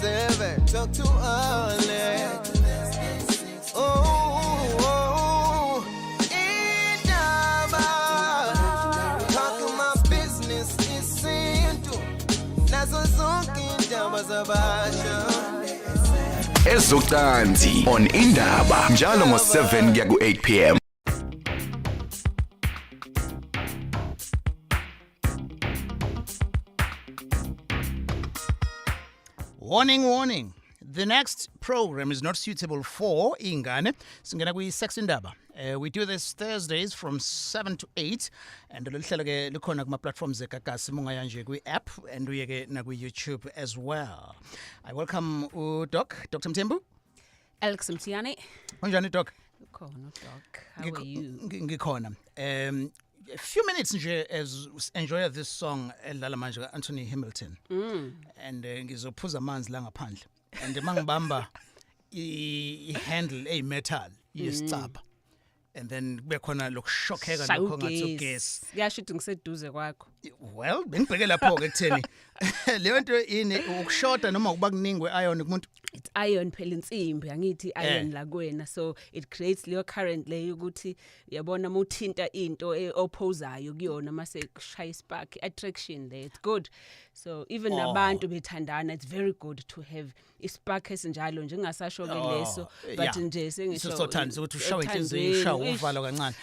7, talk to Alex. Oh, indaba. Talk my business isintu. Nazo zonke indaba zabasha. Ezocansi on Indaba njalo ngo7 kuya ku8 pm. Warning, warning. The next program is not suitable for ingane. Singena kwi Sex Indaba. We do this Thursdays from 7 to 8, and lolu hlelo ke likhona kuma platforms eGagasi, mungaya nje kwi app and uye ke na kwi YouTube as well. I welcome u Doc, Dr Mthembu. Alex Mthiyane. Unjani, Doc? Ukhona, Doc. How are you? Ngikhona. A few minutes nje as enjoy this song edlala manje ka Anthony Hamilton. And ngizophuza amanzi la ngaphandle. And mangibamba i handle ey metal yesicabha. And then kube khona lokushokheka Shaya lokho ngathi ugesi. Ugesi. Kuyasho ukuthi ngiseduze kwakho. Well, bengibheke lapho ke kutheni. Leyo nto ini, ukushoda noma ukuba kuningi kwe-iron kumuntu? It's iron phela, insimbi, angithi iron la kuwena, so it creates leyo current leyo ukuthi uyabona muthinta into opposayo kuyona, mase kushaya spark, attraction there. It's good. So even nabantu bethandana, it's very good to have ispark esinjalo, njengasasho ke leso, but nje sengisho Sothanda ukuthi ushawe inhliziyo, ushawe uvalo kancane.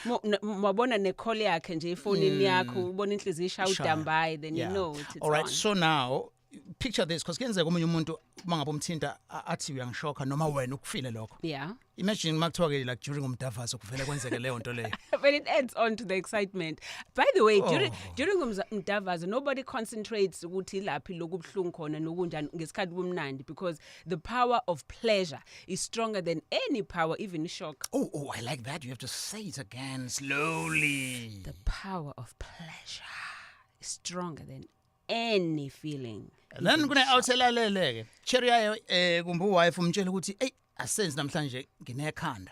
Mabona ne call yakhe nje efonini yakho, ubona inhliziyo ishaya Ishaya. Udambayi, then you know it's All right, on. So now picture this, because kuyenzeka omunye umuntu mangabe umthinta athi uyangishoka noma wena ukufile lokho. Imagine makuthiwa ke, like, during umdavazo kuvele kwenzeke leyo nto leyo. But it adds on to the excitement. By the way, during umdavazo, nobody concentrates ukuthi laphi lokubhlungu khona nokunjani ngesikhathi kumnandi, because the power of pleasure is stronger than any power, even shock. Oh, I like that. You have to say it again slowly. The power of pleasure is stronger than any feeling. And then even kune shock. Out elalele ke. Cherry yayo kumbe uwife umtshela ukuthi, "Hey, asenzi namhlanje, nginekhanda."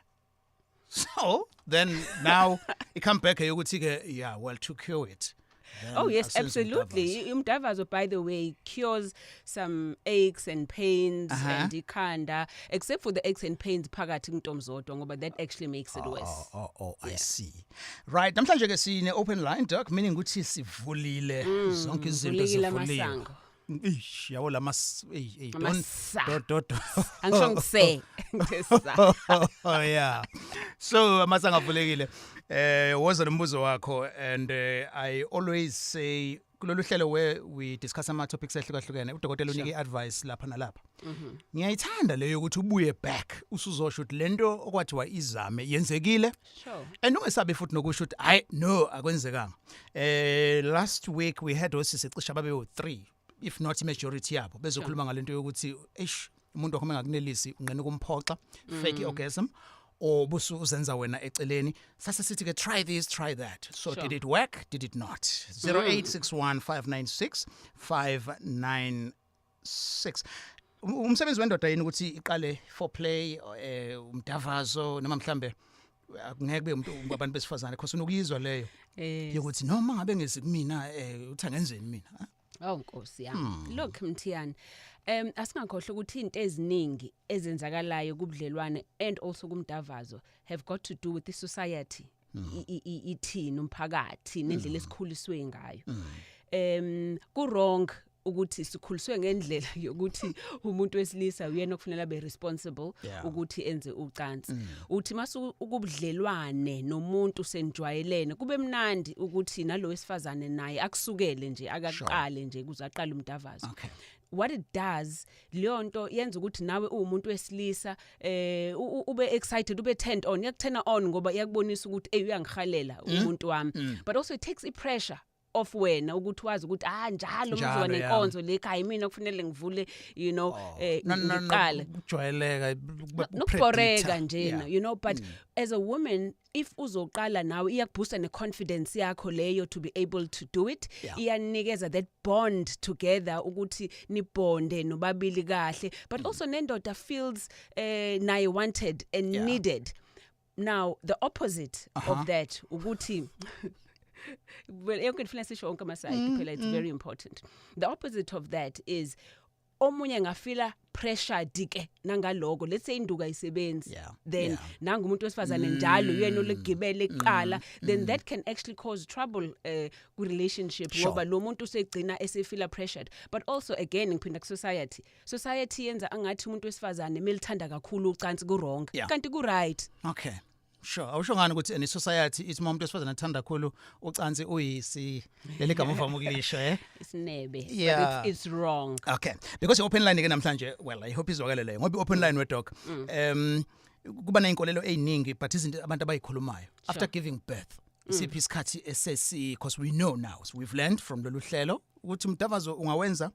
So then now it come back ukuthi ke, yeah, well, to cure it. Then Oh yes, asenze absolutely. umdavazo. Umdavazo, by the way, cures some aches and pains and ikhanda, except for the aches and pains phakathi kuntomzodwa, ngoba that actually makes it worse. Oh, I see. Right, namhlanje ke sine open line, Doc, meaning ukuthi sivulile zonke izinto, Vulekile zivuliwe. amasango. Eish, yabo lamas, hey, hey, don't Amasa. don't. Angisho ngise. Ngisa. Oh yeah. So amasango avulekile. Woza nombuzo wakho, and I always say kulolu hlelo where we discuss ama topics ehlukahlukene, udokotela unika iadvice lapha nalapha. Ngiyayithanda leyo ukuthi ubuye back usuzosho ukuthi lento okwathiwa izame yenzekile. And ungesabi futhi nokusho ukuthi, "Hayi, no, akwenzekanga." Last week we had osisi cishe babe u3, if not majority yabo, bezokhuluma ngalento yokuthi, eish, umuntu wakho mengakunelisi unqena ukumphoxa, fake orgasm or busu uzenza wena eceleni. Sase sithi ke, try this, try that. So did it work? Did it not? 0861 596 596. Umsebenzi wendoda yini ukuthi iqale foreplay, umdavazo, noma mhlambe akungeke kube umuntu abantu besifazane, because unokuyizwa leyo yokuthi noma ngabe ngezi kumina, uthi angenzeni mina, ha? Oh Nkosi yami. Look, Mthiyane. Asingakhohlwa ukuthi izinto eziningi ezenzakalayo kubudlelwane and also kumdavazo have got to do with the society. Ithini umphakathi nendlela esikhuliswe ngayo. Ku wrong ukuthi sikhuliswe ngendlela yokuthi umuntu wesilisa uyena okufanele abe responsible ukuthi enze ucansi. Uthi masu ukubudlelwane nomuntu senijwayelene, kube mnandi ukuthi nalo wesifazane naye akusukele nje, akaqale nje kuze aqale umdavazo. What it does, leyo nto yenza ukuthi nawe uwumuntu wesilisa ube excited, ube turned on, iyakuturn on ngoba iyakubonisa ukuthi, hey, uyangihalela umuntu wami, but also it takes i pressure off wena ukuthi wazi ukuthi, ah, njalo Njalo, mzuba nenkonzo le ekhaya, imina kufanele ngivule No, ngiqale. Kujwayeleka. Nokuboreka njena, but as a woman, if uzoqala nawe, iyakuboosta neconfidence yakho leyo to be able to do it. Iyanikeza that bond together ukuthi nibonde nobabili kahle, but also nendoda feels naye wanted and needed. Now the opposite of that ukuthi, well, yonke kufanele sisho onke ama side phela, it's very important. The opposite of that is Omunye ngafila pressured ke nangaloko, let's say induku ayisebenzi, then nanga umuntu wesifazane njalo uyena olegibele eqala, then that can actually cause trouble ku relationship, ngoba lo muntu usegcina esefila pressured. But also again, ngiphinda ku society, society yenza angathi umuntu wesifazane melithanda kakhulu ucansi ku wrong, kanti ku right. Okay, sure. Awusho ngani ukuthi in society ithi uma umuntu wesifazane athanda kakhulu ucansi uyisi leli gama uvama ukulisho, eh? Isinebe. But it's wrong. Okay, because i-open line ke namhlanje, well, I hope izwakele leyo, ngoba i-open line we doc, kuba neyinkolelo eziningi, but izinto abantu abayikhulumayo after giving birth, isiphi isikhathi esesi, because we know now, so we've learned from lolu hlelo ukuthi umdavazo ungawenza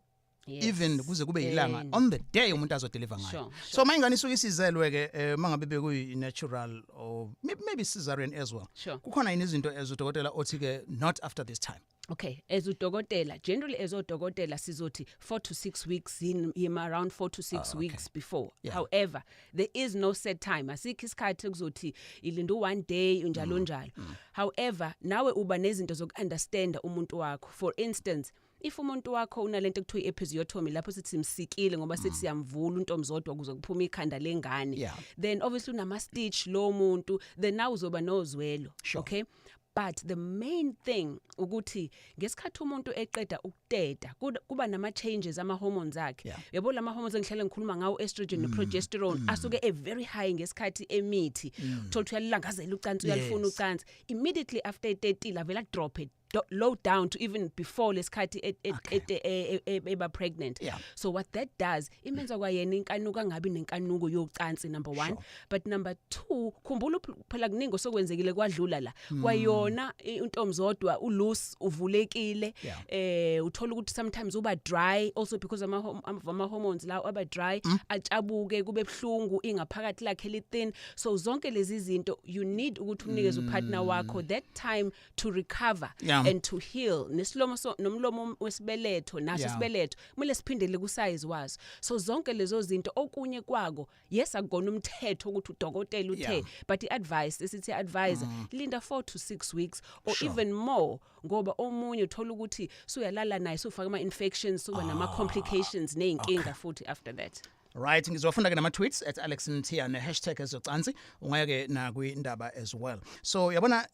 even kuze kube yilanga on the day umuntu azodeliver ngayo. So uma ingane isuke isizelwe ke, mangabe bekuyi natural or maybe cesarean as well, kukhona yini izinto ezudokotela othi ke not after this time? Okay, as udokotela, generally as odokotela sizothi 4 to 6 weeks in around 4 to 6 weeks before. However, there is no set time. Asikho isikhathi kuzothi ilinda one day, njalo njalo. However, nawe uba nezinto zokunderstand umuntu wakho. For instance, if umuntu wakho unalento ekuthiwa i-episiotomy, lapho sithi simsikile ngoba sithi siyamvula untomzodwa kuze kuphume ikhanda lengane, then obviously unama stitch lo muntu, then now uzoba nozwelo. Okay, but the main thing ukuthi ngesikhathi umuntu eqeda ukuteta kuba nama changes ama hormones akhe. Yabo, lama hormones engihlale ngikhuluma ngawo, estrogen no progesterone, asuke e very high ngesikhathi emithi. Uthola ukuthi uyalangazela ucansi, uyalifuna ucansi. Immediately after etetile avela drop it low down to even before lesikhathi eba pregnant. So what that does, imenza kwayena inkanuko, angabi nenkanuko yocansi, number 1. But number 2, khumbula phela kuningi osokwenzekile kwadlula la kwayona untomzodwa uloose, uvulekile. Uthola ukuthi sometimes uba dry also because ama hormones la aba dry, atshabuke, kube ebhlungu, ingaphakathi lakhe li thin. So zonke lezi zinto, you need ukuthi unikeze upartner wakho that time to recover and to heal nesilomo, so nomlomo wesibeletho naso isibeletho kumele siphindele ku size waso. So zonke lezo zinto, okunye kwako, yes, akugona umthetho ukuthi udokotela uthe, but iadvice esithi advisor, linda 4 to 6 weeks or even more, ngoba omunye uthola ukuthi suyalala naye, sufaka ama infections, suba nama complications nezinkinga futhi after that. Right, ngizowafunda ke nama tweets @AlexMthiyane, #ezocansi, ungaya ke na kwindaba as well. So yabona,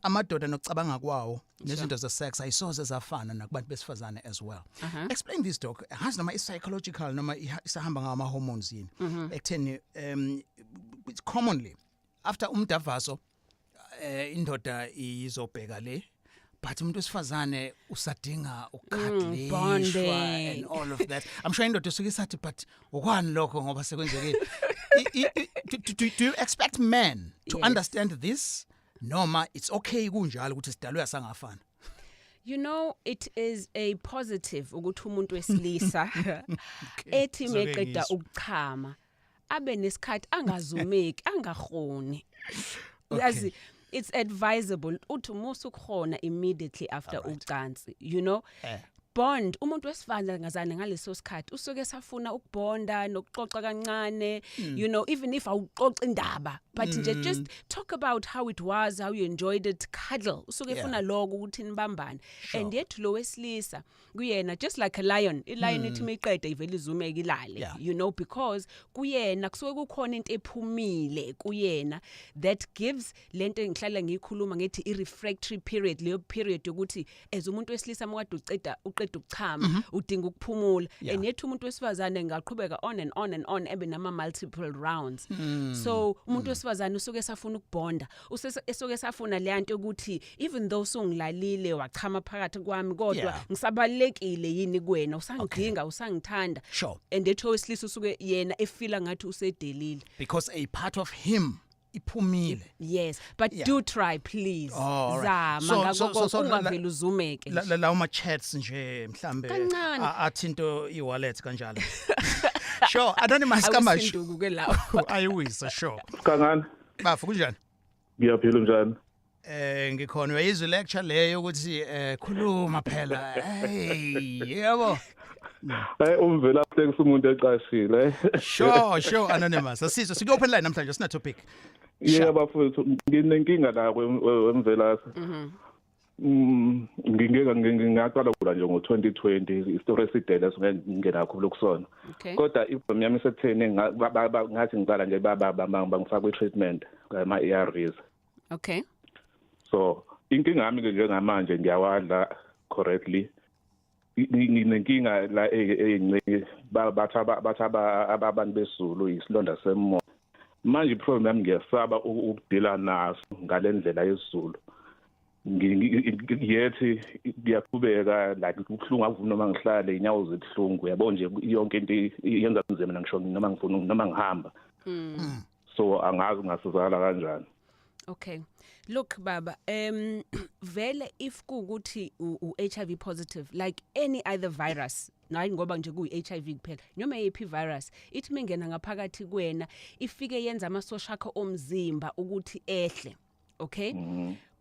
amadoda nokucabanga kwawo nezinto ze sex ayisoze zafana nakubantu besifazane as well. Explain this, doc. Angazi noma i psychological noma isahamba ngama hormones yini, ekutheni it's commonly after umdavazo, indoda izobheka le, but umuntu wesifazane usadinga ukucuddlishwa Bonding. and all of that. I'm sure indoda isuke isathi, "But ukwani lokho?" ngoba sekwenzekile. Do you expect men to understand this, noma it's okay kunjalo ukuthi sidalwe asangafana? You know, it is a positive ukuthi umuntu wesilisa ethi Ngizoke meqeda ngizwe. ukuchama abe nesikhathi, angazumeki, angahoni. Yazi, it's advisable uthi musu ukuhona immediately after ucansi. Bond umuntu wesifazane ngazana ngaleso sikhathi usuke safuna ukubonda nokuxoxa kancane, even if awuxoxa indaba, but nje just talk about how it was, how you enjoyed it, cuddle. Usuke efuna lokho ukuthi nibambane. And yet lo wesilisa kuyena, just like a lion, i lion ithi miqede ivele izumeke ilale, because kuyena kusuke kukhona into ephumile kuyena that gives lento engihlala ngiyikhuluma ngithi i refractory period, leyo period yokuthi as umuntu wesilisa mawade uceda uqeda ukuchama udinga ukuphumula. And yet umuntu wesifazane ngaqhubeka on and on and on, ebe nama multiple rounds. So umuntu wesifazane usuke esafuna ukubonda, esuke esafuna le nto ukuthi even though sungilalile, wachama phakathi kwami, kodwa ngisabalekile yini kuwena, usangidinga, usangithanda? And ethi owesilisa usuke yena efila ngathi usedelile. Because a part of him iphumile. Yes, but do try, please. Oh, all right. Zama ngakho ungaveli uzumeke. Lawo ma chats nje mhlambe Kancane. Athinto i-wallet kanjalo. Sure, anonymous kamasho. Awusinduku ke lawo. Ayiwisa, sure. Kangani? Bafu, kunjani? Ngiyaphila, njani? Ngikhona. Uyayizwa lecture leyo ukuthi khuluma phela. Hey, yebo. Eh, umvela hlekisa umuntu ecashile. Sure, anonymous. Asizwe sike open line namhlanje, sina topic. Yebo bafowethu, nginenkinga la wemvelase. Ngingeke ngingaqala kula nje ngo-2020, isitori eside leso, ngeke ngingena kakhulu kusona. Kodwa iproblem yami isekutheni ngathi ngiqala nje bangifaka kwi-treatment ngama-ARVs. So inkinga yami ke njengamanje, ngiyawadla correctly. Nginenkinga la eyincenye, bathi abantu besizulu isilonda semoya. Manje iproblem yami, ngiyasaba ukudila naso ngale ndlela yesiZulu. Yethi kuyaqhubeka, like kubuhlungu, akuvumi noma ngihlale, inyawo zibuhlungu, yabo nje, yonke into yenza nzima, ngisho noma ngifuna noma ngihamba. So angazi ngasizakala kanjani. Okay. Look baba, vele if kuukuthi u HIV positive, like any other virus, nayi ngoba nje kuyi HIV kuphela, noma eyiphi virus ithi mingena ngaphakathi kuwena ifike yenza amasosha akho omzimba ukuthi ehle. Okay?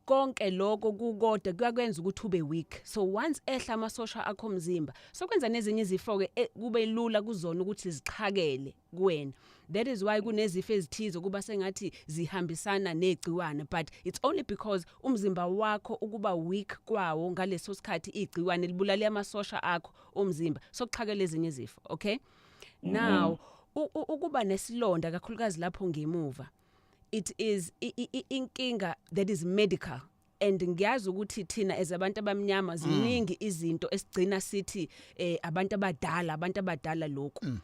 Konke lokho kukodwa kuyakwenza ukuthi ube weak. So once ehla amasosha akho omzimba, sokwenza nezinye izifo ke kube lula kuzona ukuthi ziqhakele kuwena. That is why kunezifo ezithize kuba sengathi zihambisana negciwane, but it's only because umzimba wakho ukuba weak kwawo ngaleso sikhathi igciwane libulala amasosha akho omzimba, sokuxhakela ezinye izifo. Okay, now ukuba nesilonda, kakhulukazi lapho ngemuva, it is inkinga that is medical, and ngiyazi ukuthi thina as abantu abamnyama ziningi izinto esigcina sithi abantu abadala, abantu abadala lokhu.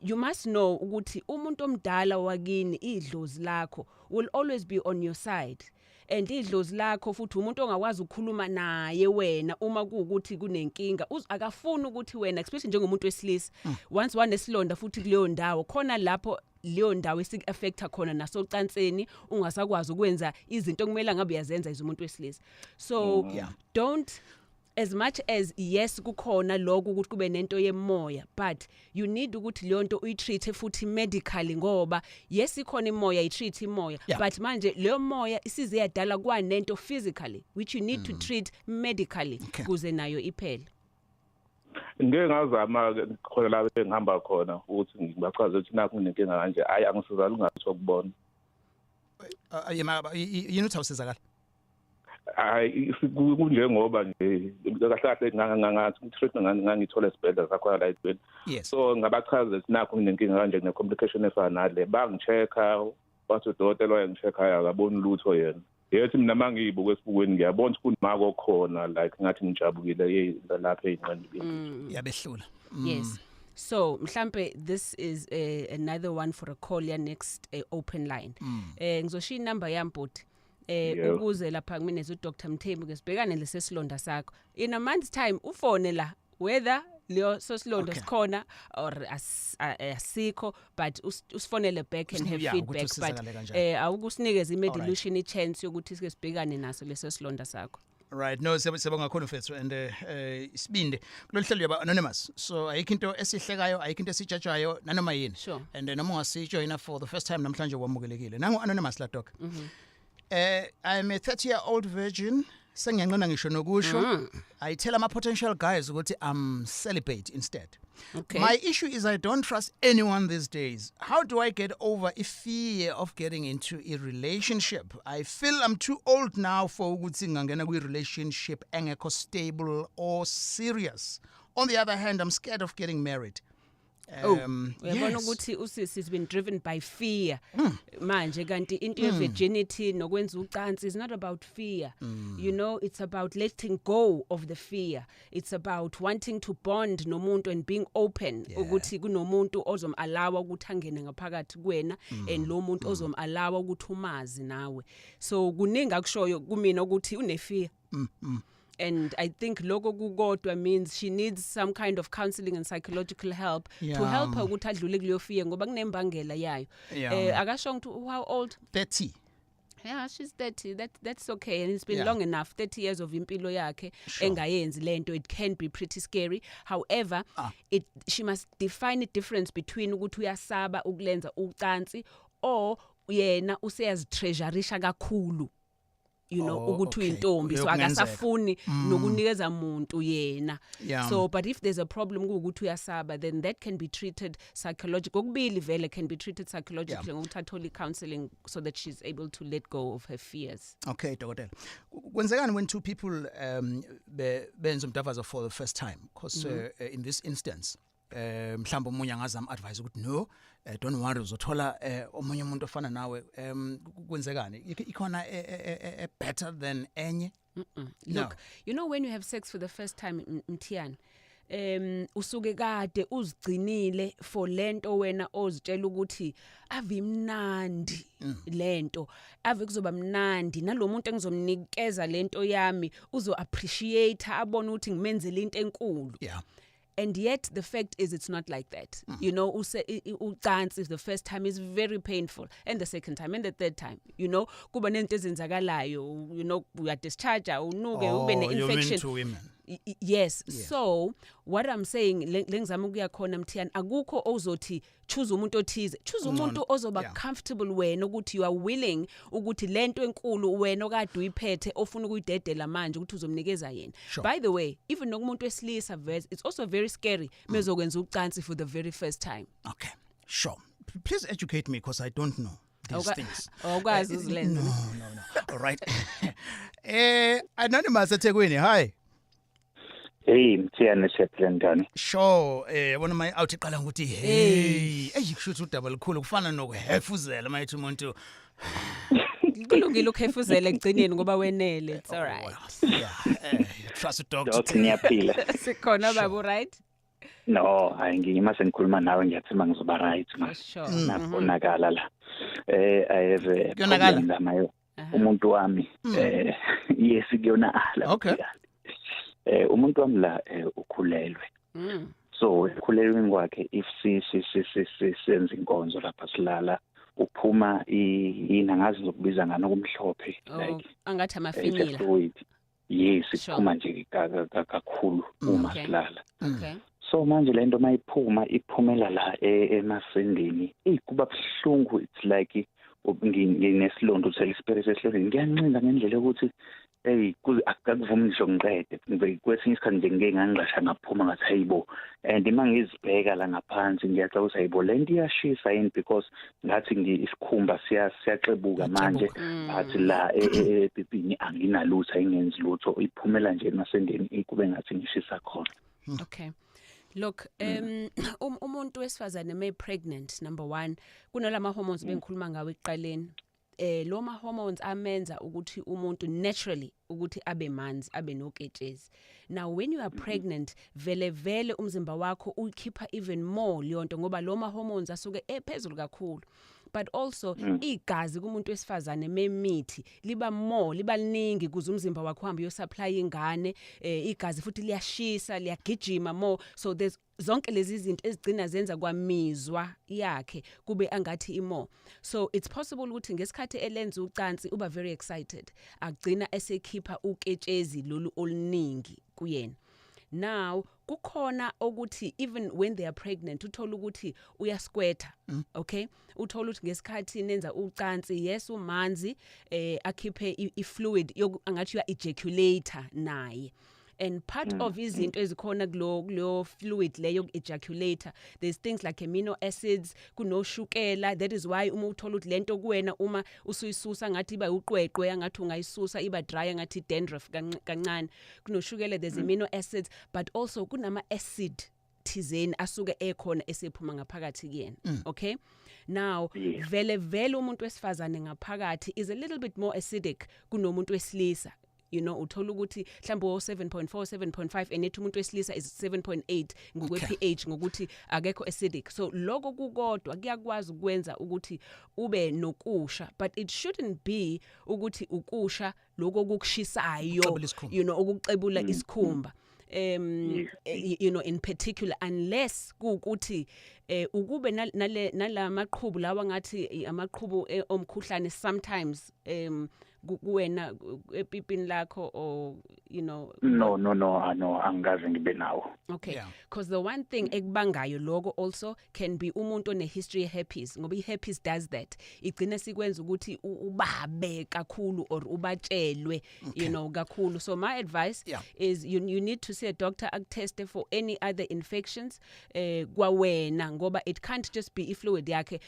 You must know ukuthi umuntu omdala wakini, idlozi lakho, will always be on your side, and idlozi lakho futhi umuntu ongakwazi ukukhuluma naye wena uma kuukuthi kunenkinga. Akafuni ukuthi wena, especially njengomuntu wesilisa, once wanesilonda futhi kuleyo ndawo khona lapho leyo ndawo esik-affecta khona nasocansini, ungasakwazi ukwenza izinto okumele ngabe uyazenza as umuntu wesilisa. So don't, as much as yes kukhona lokho ukuthi kube nento yemoya, but you need ukuthi leyo nto uyitreat futhi medically, ngoba yes ikhona imoya, itreat imoya, but manje leyo moya isize yadala kwanento physically which you need to treat medically kuze nayo iphele. Ngike ngazama ke khona la engihamba khona ukuthi ngibachaze ukuthi nakhu nginenkinga kanje, hayi, angisizakali ungathi ukubona. Yema, yini uthi awusizakala? Hayi, kunjengoba nje kahle kahle ngathi treatment ngangithola esibhedlela sakhona la eThekwini. So ngabachaza ukuthi nakhu nginenkinga kanje, ne-complication efana nale, bangi-check-a, wathi udokotela wayengi-check-a akaboni lutho yena. Yethi mina uma ngiyibuka esibukweni ngiyabona ukuthi kunimako khona, like ngathi ngijabukile lapha ey'nqeni. Yabehlula. Yes, so mhlambe this is another one for a call ya next open line. Ngizoshiya inamba yami, bhuti, ukuze lapha kumina uDr Mthembu ke sibhekane lesesilonda sakho. In a month's time ufone la, whether leyo sosilonda sikhona or asikho, but usifonele back and have Yeah, ukuthi feedback, but usizakale kanjani. Awukusinikeze iMedilution i-chance yokuthi sike sibhekane naso leso silonda sakho. Right, no, siyabonga kakhulu mfethu, and isibindi kulolu hlelo yaba anonymous, so ayikho into esihlekayo, ayikho into esijajayo nanoma yini. And noma ungasijoyina for the first time namhlanje, wamukelekile. Nangu anonymous la, doc. I'm a 30 year old virgin, sengiyanqena ngisho nokusho. I tell ama potential guys ukuthi I'm celibate instead. My issue is I don't trust anyone these days. How do I get over a fear of getting into a relationship? I feel I'm too old now for ukuthi ngingangena kwi relationship engekho stable or serious. On the other hand, I'm scared of getting married. Oh, uyabona ukuthi usisi has been driven by fear manje, kanti into ye virginity nokwenza ucansi is not about fear. It's about letting go of the fear. It's about wanting to bond nomuntu and being open ukuthi kunomuntu ozom-allowa ukuthi angene ngaphakathi kuwena and lo muntu ozom-allowa ukuthi umazi nawe. So kuningi akushoyo kumina ukuthi une fear, and I think lokho kukodwa means she needs some kind of counseling and psychological help to help her ukuthi adlule kuleyo fear, ngoba kunembangela yayo. Akasho ukuthi how old? 30. Yeah, she's 30. That's okay, and it's been long enough, 30 years of impilo yakhe engayenzi lento. It can be pretty scary. However, it she must define a difference between ukuthi uyasaba ukulenza ucansi or yena useyazitreasurisha kakhulu. Ukuthi uyintombi, so Leyo kungenzeka. akasafuni nokunikeza muntu yena. So but if there's a problem kuwukuthi uyasaba, then that can be treated psychologically. Kokubili vele can be treated psychologically ngokuthi athole counseling so that she's able to let go of her fears. Okay, dokotela. Kwenzekani when two people benza umdavazo for the first time? Because in this instance, mhlawumbe omunye angazama advise ukuthi, "No, don't worry, uzothola omunye umuntu ofana nawe." Kwenzekani? Ikhona better than enye? No. Look, you know when you have sex for the first time, Mthiyane, usuke kade uzigcinile for lento wena ozitshela ukuthi ave imnandi lento, ave kuzoba mnandi nalomuntu engizomnikeza lento yami uzo appreciate, abone ukuthi ngimenzele into enkulu. And yet the fact is it's not like that. Use ucansi the first time is very painful, and the second time and the third time, kuba nento ezenzakalayo, uya discharge, unuke, ube Oh, you mean ne-infection. to women. Yes. So what I'm saying, lengizama ukuya khona, Mthiyane, akukho ozothi choose umuntu othize, choose umuntu ozoba comfortable wena ukuthi you are willing ukuthi lento enkulu wena okade uyiphethe ofuna ukuyidedela manje ukuthi uzomnikeza yena. By the way, even nokumuntu wesilisa ves, it's also very scary mezokwenza ucansi for the very first time. Okay. Sure. Please educate me because I don't know these things. Awukwazi uzilenza. No. All right. Anonymous eThekwini. Hi. Hey Mthiyane, siyaphila, njani? Sure, yabona my out iqala ngokuthi hey, ey, kusho ukuthi udaba likhulu, kufana nokuhefuzela mayithi umuntu. Kulungile ukuhefuzela ekugcineni ngoba wenele, it's all right. Yeah, trust the doctor. Doc, niyaphila? Sikhona baba, right? No, hayi, ngima sengikhuluma nawe ngiyathemba ngizoba right ma. Nabonakala la. I have a Kuyonakala? problem la mayo. Umuntu wami yes, kuyonakala. Umuntu wami la ukhulelwe. So ekhulelweni kwakhe, if si si si si si senza inkonzo lapha silala, uphuma yini, angazi ngizokubiza ngani, okumhlophe Oh, like angathi it's a amafinyila. fluid. Yes, iphuma nje kakhulu uma silala. So manje lento mayiphuma iphumela la emasendeni. Ey, kuba buhlungu, it's like nginesilonda, uthela ispirit esilondeni. Ngiyancinda ngendlela yokuthi hey, kuze akuvumi ngisho ngiqede. Kwesinye isikhathi nje ngike ngangqasha ngaphuma, ngathi hayibo, and uma ngizibheka la ngaphansi ngiyacabanga ukuthi hayibo, lento iyashisa yini, because ngathi isikhumba siyaxebuka manje, but la epipini anginalutho, ayingenzi lutho, iphumela nje emasendeni, kube ngathi ngishisa khona. Okay. Look, umuntu wesifazane may pregnant, number 1, kunalama hormones bengikhuluma ngawo ekuqaleni. Lo ma hormones amenza ukuthi umuntu naturally ukuthi abe manzi, abe noketshezi. Now when you are pregnant, vele vele umzimba wakho uyikhipha even more leyo nto ngoba lo ma hormones asuke ephezulu kakhulu. But also igazi kumuntu wesifazane memithi liba more, liba liningi kuze umzimba wakho uhambe uyosupply ingane, igazi futhi liyashisa, liyagijima more, so there's zonke lezi zinto ezigcina zenza kwamizwa yakhe kube angathi imo. So it's possible ukuthi ngesikhathi elenza ucansi uba very excited, agcina esekhipha uketshezi lolu oluningi kuyena. Now kukhona ukuthi even when they are pregnant uthola ukuthi uyasquirta. Okay, uthola ukuthi ngesikhathi nenza ucansi, yes, umanzi, akhiphe i-fluid angathi uya ejaculate naye, and part of izinto ezikhona kulo fluid leyo ejaculate, there's things like amino acids, kunoshukela. That is why uma uthola ukuthi lento kuwena uma usuyisusa ngathi iba uqweqwe, ngathi ungayisusa iba dry, ngathi dandruff kancane, kunoshukela, there's amino acids, but also kunama acid thizeni asuke ekhona esephuma ngaphakathi kuyena. Okay, now vele vele umuntu wesifazane ngaphakathi is a little bit more acidic kunomuntu wesilisa. Uthola ukuthi mhlawumbe o 7.4, 7.5, and ethi umuntu wesilisa is 7.8 ngokwe pH, ngokuthi akekho acidic. So lokho kukodwa kuyakwazi ukwenza ukuthi ube nokusha, but it shouldn't be ukuthi ukusha lokho okukushisayo. Ukuxebula isikhumba. Ukuxebula isikhumba in particular, unless kuukuthi Ukube nale nalamaqhubu lawa, ngathi amaqhubu omkhuhlane sometimes kuwena epipini lakho or? No, angikaze ngibe nawo. Okay. Because the one thing ekubangayo lokho also can be umuntu one history herpes, ngoba i-herpes does that, igcina sikwenza ukuthi ubabe kakhulu or ubatshelwe kakhulu. So my advice is you need to see a doctor, akuteste for any other infections kwawena, ngoba it can't just be ifluid yakhe,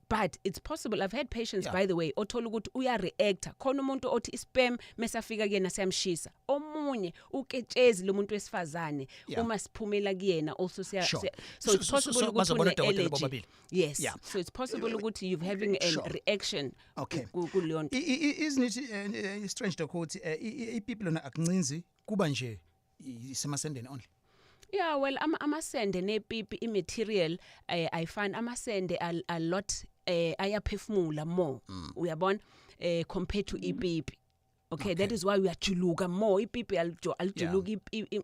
but it's possible. I've had patients, by the way, othola ukuthi uya-reacta khona umuntu othi isperm mesafika kuyena siyamshisa, omunye uketshezi lomuntu wesifazane uma siphumela kuyena also siya so it's possible So ukuthi bazobona une odokotela allergy. bobabili. Yes. So it's possible ukuthi you've having a reaction kuleyo nto. Isn't it strange, doc, ukuthi ipipi lona akuncinzi, kuba nje isemasendeni only? Yeah, well, amasende nepipi, i-material I find amasende a lot ayaphefumula more, uyabona, compared to ipipi. Okay, that is why uyajuluka more. Ipipi alijuluki,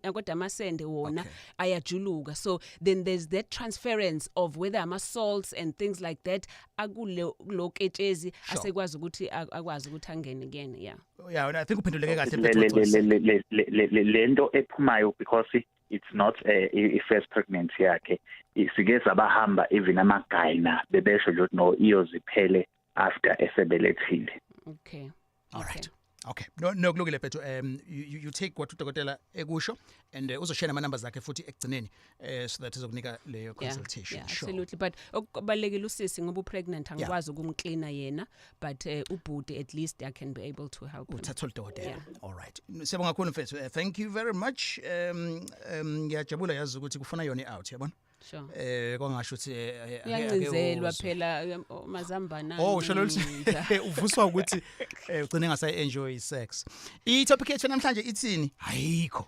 kodwa amasende wona ayajuluka. So then there's that transference of whether ama salts and things like that akule loketshezi asekwazi ukuthi akwazi ukuthi angene kuyena, yeah. Yeah, I think uphenduleke kahle, mfethu, Le Waxolisa. le lento ephumayo, because it's not i-first pregnancy yakhe, sike sabahamba even ama-gyna, bebesho nje ukuthi no, iyoziphele after esebelethile. All right. Okay. No, kulungile mfethu. You take what udokotela ekusho and uzoshare ama numbers akhe futhi ekugcineni so that izokunika leyo consultation. Yeah, absolutely, but okubalekile, usisi ngoba upregnant, angikwazi ukumcleana yena, but ubhuti at least I can be able to help him. Uthatha udokotela. Yeah. All right. Siyabonga kakhulu, mfethu. Thank you very much. Ngiyajabula yazi ukuthi kufuna yona out, yabona? Sure. Kwangasho ukuthi Uyancinzelwa ake uzwe. phela, mazambana. Oh, usho lolu uvuswa ukuthi ugcine ngasa enjoy sex. I topic yethu namhlanje ithini? Ayikho.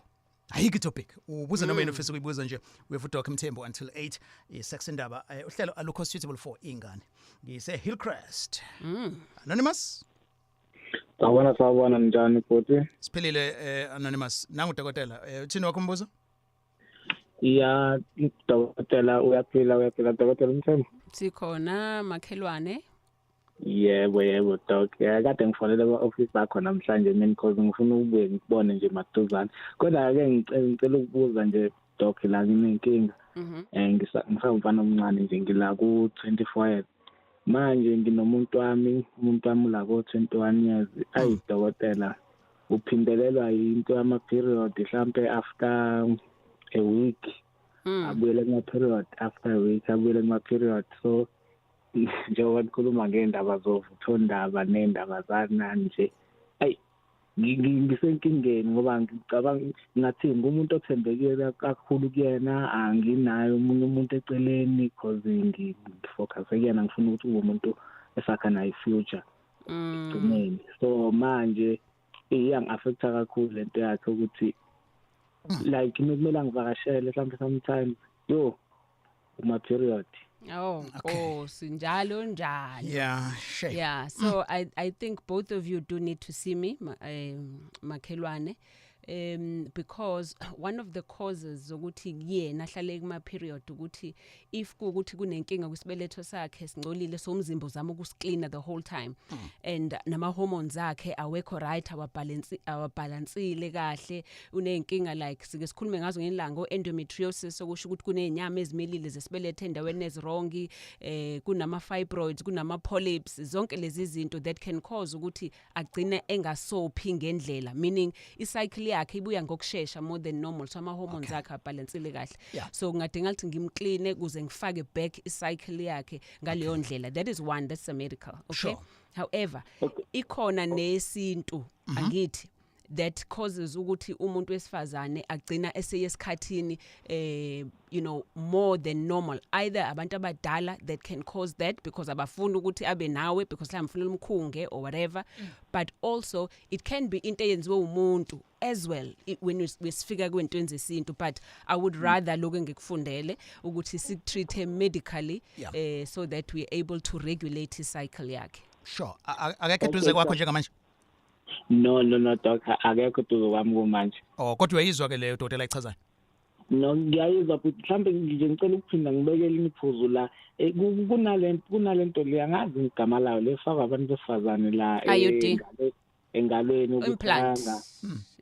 Ayikho topic. Ubuza noma yini ufisa ukuyibuza nje. We have Doc Mthembu until 8. I sex indaba. Uhlelo alukho suitable for ingane. Ngise Hillcrest. Anonymous. Sawubona, sawubona, njani bhuti? Siphilile, Anonymous. Nangu dokotela. Uthini wakho umbuzo? Ya, dokotela, uyaphila? Uyaphila, dokotela Mthembu? Sikhona, makhelwane. Yebo, doc. Ya, kade ngifonele kwa-office bakho namhlanje mina because ngifuna ukubuye ngikubone nje maduzane. Kodwa ke ngicela ukubuza nje, doc, la nginenkinga. Ngisawumfana omncane nje, ngila ku 24 years. Manje nginomuntu wami, umuntu wami la ko 21 years. Ayi dokotela, uphindelelwa into yama period mhlambe after a week. Abuyele kuma period after a week, abuyele kuma period. So njengoba nikhuluma ngendaba zovuthondaba nendaba zanani nje, ayi ngisenkingeni ngoba ngicabanga ngathi ngumuntu othembekile kakhulu kuyena, anginayo omunye umuntu eceleni because ngifocus kuyena, ngifuna ukuthi ube umuntu esakha naye future ekugcineni. So manje iyangi-affecta kakhulu lento yakhe ukuthi like kumele angivakashele mhlawumbe sometimes, yo, uma period. Oh, oh, sinjalo njalo. Yeah, shame. Yeah, so I think both of you do need to see me, makhelwane. Because one of the causes zokuthi yena ahlale kuma period ukuthi if kuukuthi kunenkinga kwisibeletho sakhe, singcolile, so umzimba uzama ukuscleana the whole time and nama hormones akhe awekho right, awabalance, awabalansile kahle, unenkinga like sike sikhulume ngazo ngelanga, endometriosis, okusho ukuthi kunezinyama ezimilile zesibeletho endaweni eziwrong, kunama fibroids, kunama polyps, zonke lezi zinto that can cause ukuthi agcine engasophi ngendlela, meaning icycle yakhe ibuya ngokushesha more than normal, so ama hormones akhe abalansile kahle. So kungadinga ukuthi ngimcleane kuze ngifake back icycle yakhe ngaleyo ndlela. That is one, that's a medical, okay? However, ikhona nesintu, angithi, that causes ukuthi umuntu wesifazane agcina eseyesikhathini more than normal, either abantu abadala that can cause that because abafuni ukuthi abe nawe because mhlawumbe ufuna umkhunge or whatever, but also it can be into eyenziwe umuntu as well when wesifika kwentweni zesintu. But I would rather lokho engikufundele ukuthi sikutreat medically so that we are able to regulate cycle yakhe. Sure. Akekho eduze kwakho njengamanje? No, doc, akekho eduze kwami kumanje. Oh, kodwa uyayizwa ke leyo dokotela ayichazayo? No, ngiyayizwa, but mhlambe nje ngicela ukuphinda ngibekele imiphuzu la. Kunalento le, angazi igama layo, lefakwa abantu besifazane la IUD. Engalweni ukuthi Implant.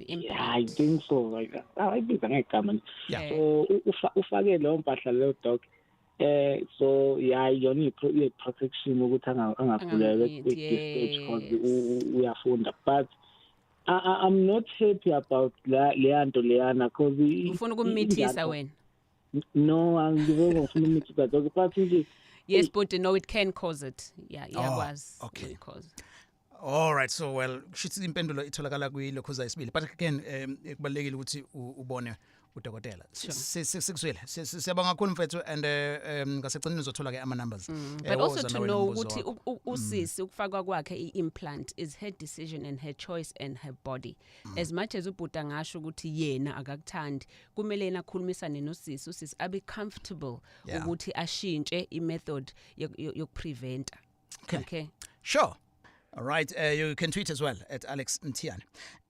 Yeah, I think so. Ayibiza ngegama nje. So ufake leyo mpahla leyo, doc. So yeah, yona i protection ukuthi angakhulelwa Angamhiti, at this stage because uyafunda, but I'm not happy about la leyanto leyana because Ufuna ukumithisa wena? No, angivele ngifuna ukumithisa, doc, but nje Yes, but no, it can cause it. Yeah, iyakwazi cause. All right, so well, kushuthi impendulo itholakala kuyilokhuza isibili, but again kubalekile ukuthi ubone udokotela. Sikuzwile. Siyabonga kakhulu, mfethu, and ngaseceleni uzothola ke ama numbers. But also Woza to nawe know nombuzo ukuthi wakho. Usisi ukufakwa kwakhe i-implant is her decision and her choice and her body. As much as ubhuti angasho ukuthi yena akakuthandi, kumele yena akhulumisane nosisi, usisi abe comfortable ukuthi ashintshe i-method yokupreventa. Okay. Okay. Sure. All right, you can tweet as well at Alex Mthiyane.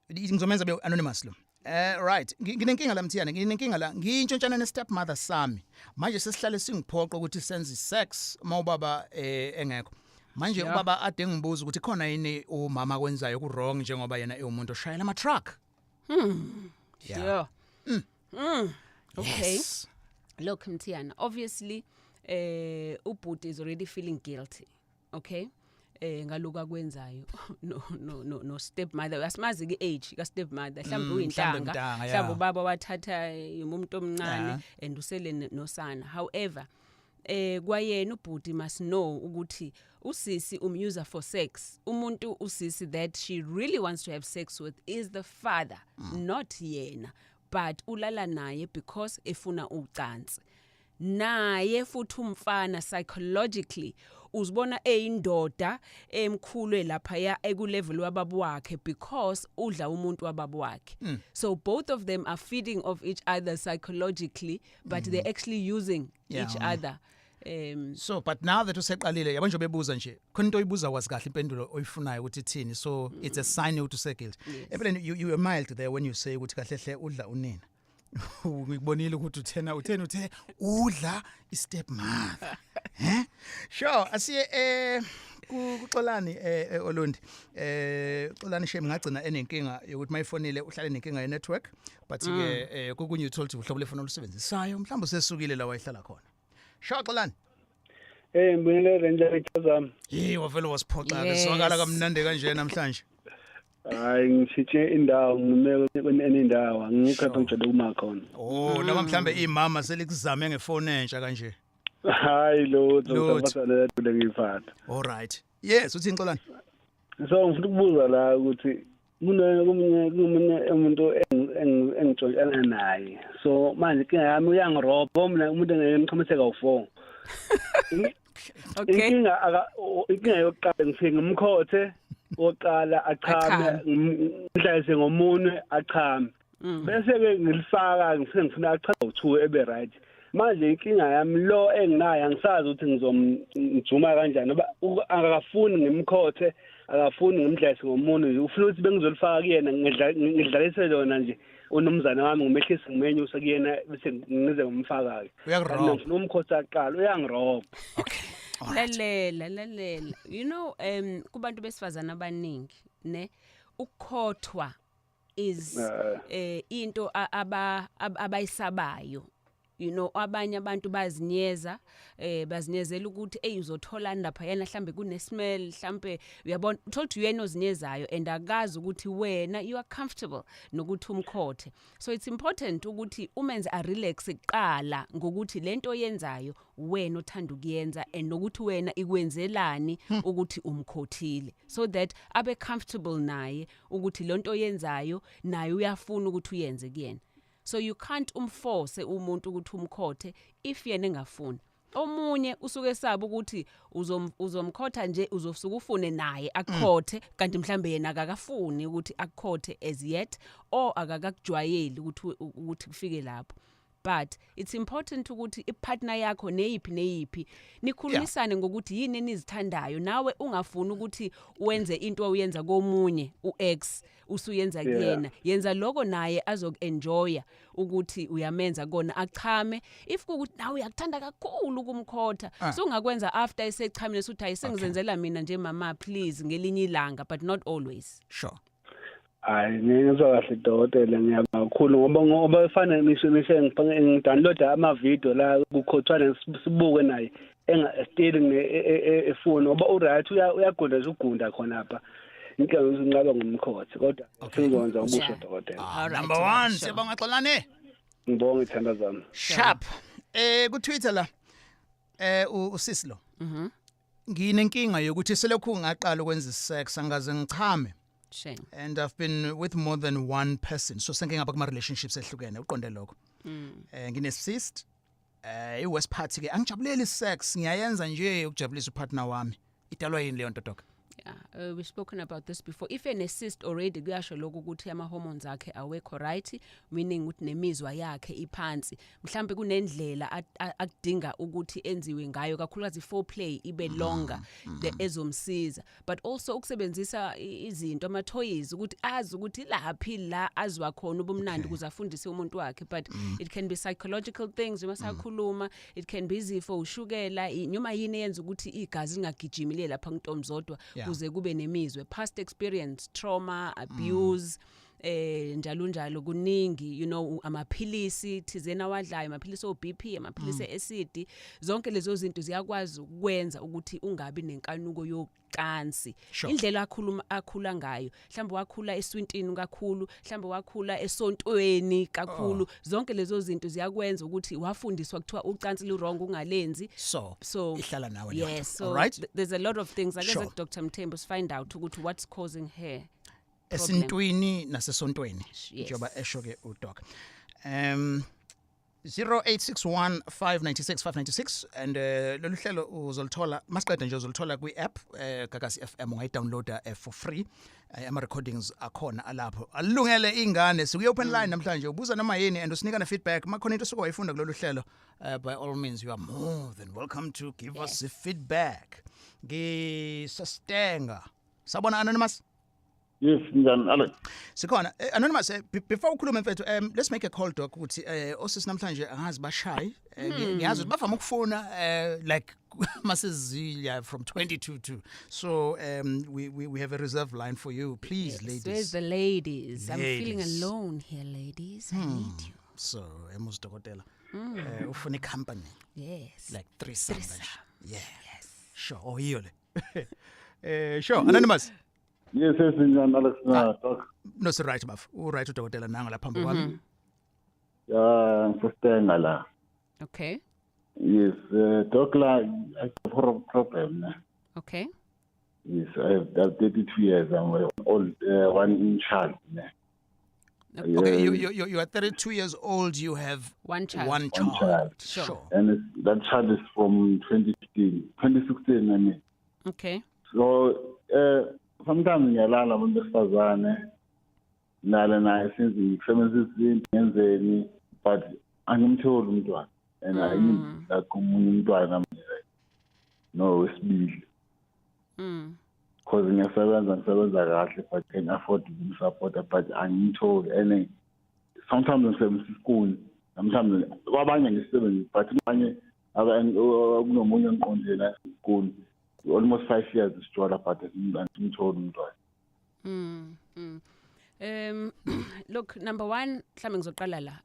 Ngizomenza be anonymous lo. Right, nginenkinga la, Mthiyane, nginenkinga la. Ngiyintshontshana ne stepmother sami. Manje sesihlale singiphoqa ukuthi senze sex uma ubaba engekho. Manje ubaba ade ngibuza ukuthi khona yini umama kwenzayo ku wrong njengoba yena ewumuntu oshayela ama truck. Sure. Okay. Yes. Look, Mthiyana, obviously ubhuti is already feeling guilty. Okay? Ngalokho akwenzayo no stepmother. Asimazi ke age ka stepmother, mhlawumbe Mhlawumbe uyintanga, mntanga, yeah. mhlawumbe ubaba wathatha umuntu omncane and usele nosana. However, kwayena ubhuti must know ukuthi usisi umusa for sex. Umuntu usisi that she really wants to have sex with is the father, not yena, but ulala naye because efuna ucansi naye. Futhi umfana psychologically uzibona eyindoda emkhulu lapha ya ekulevel wababa wakhe because udla umuntu wababa wakhe. So both of them are feeding off each other psychologically, but they're actually using each other. So but now that useqalile, yabo nje bebuza nje khona into oyibuza kwazi kahle impendulo oyifunayo ukuthi ithini, so it's a sign ukuthi useguilt. Empeleni you were mild there when you say ukuthi kahle hle udla unina. Ngikubonile ukuthi uthena uthena uthe udla i-stepmother. Sure, asiye kuXolani Olundi. Xolani shame ngagcina enenkinga yokuthi mayifonile uhlale nenkinga ye network, but ke kokunye uthola ukuthi uhlobo lefoni olusebenzisayo, mhlawumbe usesukile la wayehlala khona. Sure, Xolani. Ngibingelele njani zami. Hey, wavele wasiphoxa ke. Zwakala kamnandi kanje namhlanje. Hayi, ngishintshe indawo, ngime kwenye indawo, angikho lapho ngijwayele ukuma khona. Oh, noma mhlambe imama selikuzame ngefoni entsha kanje. Hayi lutho. Lutho. Ngisabatha le ngiyifata. All right. Yes, uthini, Xolani? So ngifuna ukubuza la ukuthi kunomunye kumunye umuntu engitshontshana naye. So manje inkinga yami uyangirobha mina, umuntu engimqhamise kawu4. Inkinga yokuqala, ngifike ngimkhothe oqala achame, Achame. ngidlalise ngomunwe achame. Bese ke ngilifaka, ngifike ngifuna achaze u2 ebe right. Manje inkinga yami lo enginayo, angisazi ukuthi ngizomjuma kanjani ngoba akafuni ngimkhothe, akafuni ngimdlalise ngomunwe nje, ufuna ukuthi bengizolifaka kuyena, ngidlalise lona nje unomzana wami, ngimehlise ngimenyusa kuyena, bese ngize ngimfaka ke. Uyakurobha. Ngifuna umkhotha aqala, uyangirobha. Okay. All right. Lalela, lalela, kubantu besifazana abaningi ne ukukhothwa is into abayisabayo. Abanye abantu bazinyeza, bazinyezela ukuthi hey, uzotholani lapha yana, mhlambe kune smell, mhlambe uyabona, uthola ukuthi uyena ozinyezayo and akazi ukuthi wena you are comfortable nokuthi umkhothe. So it's important ukuthi umenze a relax kuqala ngokuthi lento oyenzayo wena othanda ukuyenza and nokuthi wena ikwenzelani ukuthi umkhothile, so that abe comfortable naye ukuthi lonto oyenzayo naye uyafuna ukuthi uyenze kuyena. So you can't umforce umuntu ukuthi umkhothe if yena engafuni. Omunye usuke esaba ukuthi uzomkhotha nje, uzosuka ufune naye akukhothe, kanti mhlambe yena akakafuni ukuthi akukhothe as yet or akakakujwayeli ukuthi kufike lapho. But it's important ukuthi ipartner yakho neyiphi neyiphi nikhulumisane ngokuthi yini enizithandayo. Nawe ungafuni ukuthi wenze into oyenza komunye uex usuyenza kuyena, yenza lokho naye azokuenjoya ukuthi uyamenza kona achame. If kukuthi nawe uyakuthanda kakhulu ukumkhotha, sungakwenza after esechamile, suthi hayi, sengizenzela mina nje mama, please, ngelinye ilanga, but not always. Hayi, ngizwa kahle dokotela, ngiyabonga kakhulu ngoba fanele ngisho ngidownload ama video la kukhothwana, sibuke naye enga still efuna ngoba u right, uyagunda nje, ugunda khona apha. Inkinga uzinqaba ngomkhothi, kodwa sizokwenza ubusho, dokotela. All right, Number 1. Sure. Siyabonga, Xolane. Ngibonga ithanda zami. Sharp. Ku Twitter la usisi lo. Nginenkinga yokuthi selokhu ngaqala ukwenza sex angaze ngichame Shame. And I've been with more than one person, so senke ngaba kuma relationships ehlukene, uqonde lokho. Ngine cyst. I worst part ke, angijabuleli sex, ngiyayenza nje ukujabulisa upartner wami. Idalwa yini leyo nto, doc? Yeah, we've spoken about this before. If ene cyst already, kuyasho lokho ukuthi ama hormones akhe awekho right, meaning ukuthi nemizwa yakhe iphansi. Mhlambe kunendlela akudinga ukuthi enziwe ngayo, kakhulukazi foreplay ibe longer, the ezomsiza. But also ukusebenzisa izinto, ama toys, ukuthi azi ukuthi laphi la azwa khona ubumnandi ukuze afundise umuntu wakhe. But it can be psychological things uma sakhuluma, it can be izifo, ushukela, noma yini eyenza ukuthi igazi lingagijimi liye lapha kuntomzodwa kuze kube nemizwe, past experience, trauma, abuse, njalo njalo, kuningi, amaphilisi thizena awadlayo, amaphilisi o BP, amaphilisi acid, zonke lezo zinto ziyakwazi ukwenza ukuthi ungabi nenkanuko yocansi. Indlela akhuluma, akhula ngayo, mhlawumbe wakhula eswintini kakhulu, mhlawumbe wakhula esontweni kakhulu, zonke lezo zinto ziyakwenza ukuthi wafundiswa kuthiwa ucansi lu wrong, ungalenzi. So So ihlala nawe leyo nto. Yes, so Alright. There's a lot of things ake Dr Mthembu find out ukuthi what's causing her problem. Esintwini nasesontweni, njengoba esho ke udoc. 0861 596 596 and lolu hlelo uzolithola masiqeda nje, uzolithola kwi-app Gagasi FM, ungayidownloada for free. Ama recordings akhona alapho alungele ingane. Sikuye open line namhlanje, ubuza noma yini and usinika na feedback makhona into osuke wayifunda kulolu hlelo. By all means, you are more than welcome to give us the feedback. Ngisastenga, sabona anonymous. Yes, njani Alex? Sikhona. Anonymous, before ukhulume mfethu, let's make a call, doc, ukuthi osisi namhlanje angazi bashayi. Ngiyazi ukuthi bavama ukufona like masezilya from 22 to, so we have a reserve line for you, please. Yes, Ladies. Where's the ladies? I'm feeling Ladies. alone here, ladies. I need you. So emuzi dokotela ufuna company. Like threesome kanje. Yeah, yes, sure. Oh, yiyo le. Sure, anonymous. Yes, njani Alex na doc? No, si right baf, u right udokotela nanga lapha phambi kwami. Ya, ngisestenga la. Yes, doc la, I have a problem, ne? Okay. Yes, I have 32 years. I'm old, one child, ne? Okay, you are 32 years old. You have one child. One One child. Child. Sure. And that child is from 2015, 2016, I mean. So, sometimes ngiyalala abantu besifazane, ngilala naye since ngisebenzisa izinto ngenzeni, but angimtholi umntwana and I need like omunye umntwana like no wesibili because ngiyasebenza, ngisebenza kahle, but can afford ukumsupporta, but angimtholi. And sometimes ngisebenzisa isikuni, sometimes kwabanye ngisebenzisa, but abanye kunomunye engiqondile isikuni, almost 5 years sijwala, but angimtholi umntwana. Look, number 1, mhlambe ngizoqala la.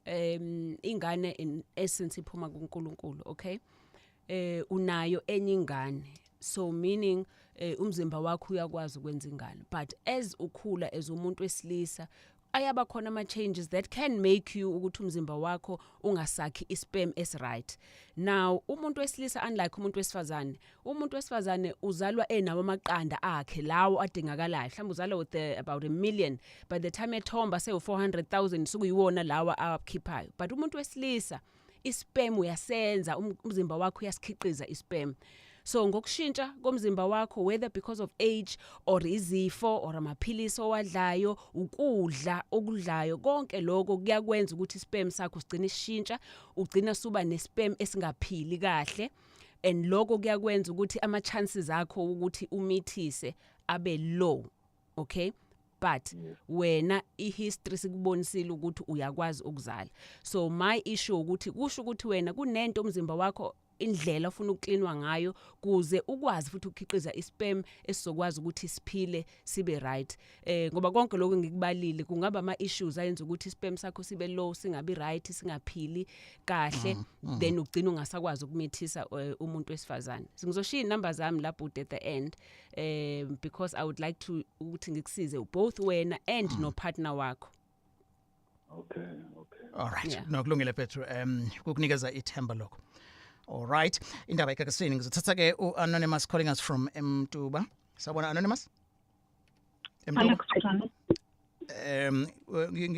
Ingane in essence iphuma kuNkulunkulu, okay? Unayo enye ingane. So meaning umzimba wakho uyakwazi ukwenza ingane. But as ukhula as umuntu wesilisa, ayaba khona ama changes that can make you ukuthi umzimba wakho ungasakhi isperm es right. Now umuntu wesilisa, unlike umuntu wesifazane, umuntu wesifazane uzalwa enawo amaqanda akhe lawo adingakalayo. Mhlawumbe uzalwa with about 1 million, by the time ethomba sewu 400,000, sukuyiwona lawa awakhiphayo. But umuntu wesilisa, isperm uyasenza, umzimba wakho uyasikhiqiza isperm. So ngokushintsha komzimba wakho, whether because of age or izifo or amaphilisi owadlayo, ukudla okudlayo, konke lokho kuyakwenza ukuthi isperm sakho sigcine sishintsha, ugcina suba nesperm esingaphili kahle, and lokho kuyakwenza ukuthi ama chances akho ukuthi umithise abe low. Okay, but wena ihistory sikubonisile ukuthi uyakwazi ukuzala. So my issue ukuthi kusho ukuthi wena kunento umzimba wakho, indlela ofuna ukuklinwa ngayo kuze ukwazi futhi ukukhiqiza isperm esizokwazi ukuthi siphile, sibe right, ngoba konke lokho ngikubalile kungaba ama issues ayenza ukuthi isperm sakho sibe low, singabi right, singaphili kahle, then ugcina ungasakwazi ukumithisa umuntu wesifazane. Ngizoshiya inamba zami lapho at the end, because I would like to ukuthi ngikusize both wena and no partner wakho. Okay. All right. Yeah. No, kulungile Petro, kukunikeza ithemba lokho. All right, indaba eGagasini. Ngizothatha ke u-Anonymous calling us from Mtuba. Sawubona, Anonymous, Mtuba. Alex, njani?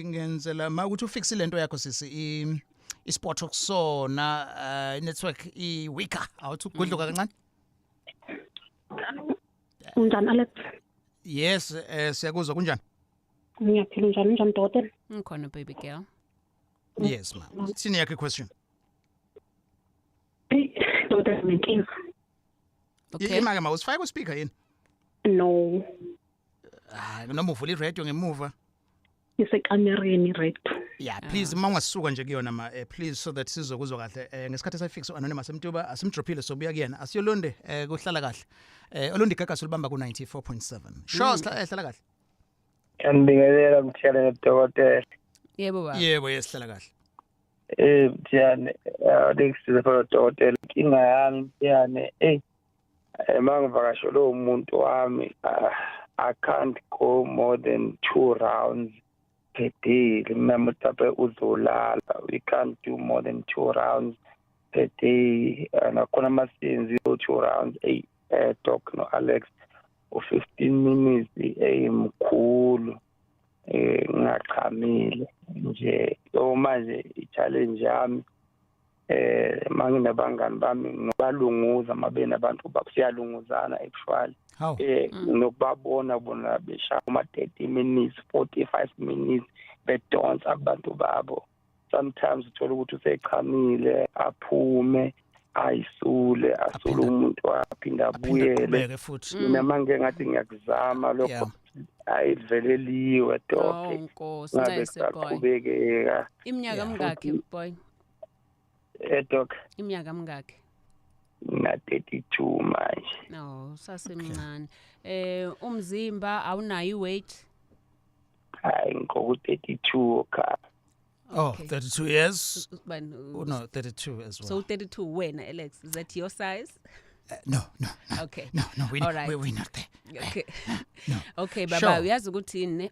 Ngenzela ma ukuthi ufixile lento yakho, sisi, ispot okusona, network i weaker, awuthi ukugudluka kancane. Unjani, Alex? Yes, siyakuzwa, kunjani? Ngiyaphila, njani, njani dokotela? Ngikhona, baby girl. Yes ma, sini yakho question? Hey dokotela, nginenkinga. Okay. Imake ma, usifake ku-speaker yini? No. Hayi, noma uvula iradio ngemuva. Isekamereni radio. Yeah, please, uma ungasuka nje kuyona ma, please, so that sizokuzwa kahle. Ngesikhathi sayifix Anonymous Mtuba, asimdrophile, sobuya kuyena. Asiyolonde kuhlala kahle. Olundi Gagasi ulibamba ku 94.7. Sure, hlala kahle. Ngiyanibingelela, Mthiyane nodokotela. Yebo baba. Yebo, yesihlala kahle. Mthiyane, Alex lapha nodokotela. Inkinga yami, Mthiyane, mangivakashelwe umuntu wami, I can't go more than two rounds per day. Mina mhlawumbe uzolala. We can't do more than two rounds per day. Nakhona masenzi two rounds, doc no Alex, u-15 minutes mkhulu ngingachamile nje. So manje i-challenge yami, manginabangani bami nobalunguza mabe nabantu siyalunguzana actually. How? Nokubabona bona beshaya uma 30 minutes, 45 minutes bedonsa abantu babo. Sometimes uthola ukuthi usechamile, aphume, ayisule, asule umuntu, aphinda abuyele. Aqhubeke futhi. Mina mange ngathi ngiyakuzama lokho, ayiveleliwe, doc. Oh Nkosi, ngabe nice boy. Kusaqhubekeka. Iminyaka mingakhi, boy? Doc? Iminyaka mingakhi? Na 32 manje. No, sasemncane. Umzimba awunayo iweight? Hayi, ngiko 32 ka. Oh, Okay. 32 years. Bani? Oh, no, 32 as well. So 32 wena, Alex, is that your size? No. Okay. No, All right. we're not there. Okay. No. Okay baba, uyazi ukuthi yini?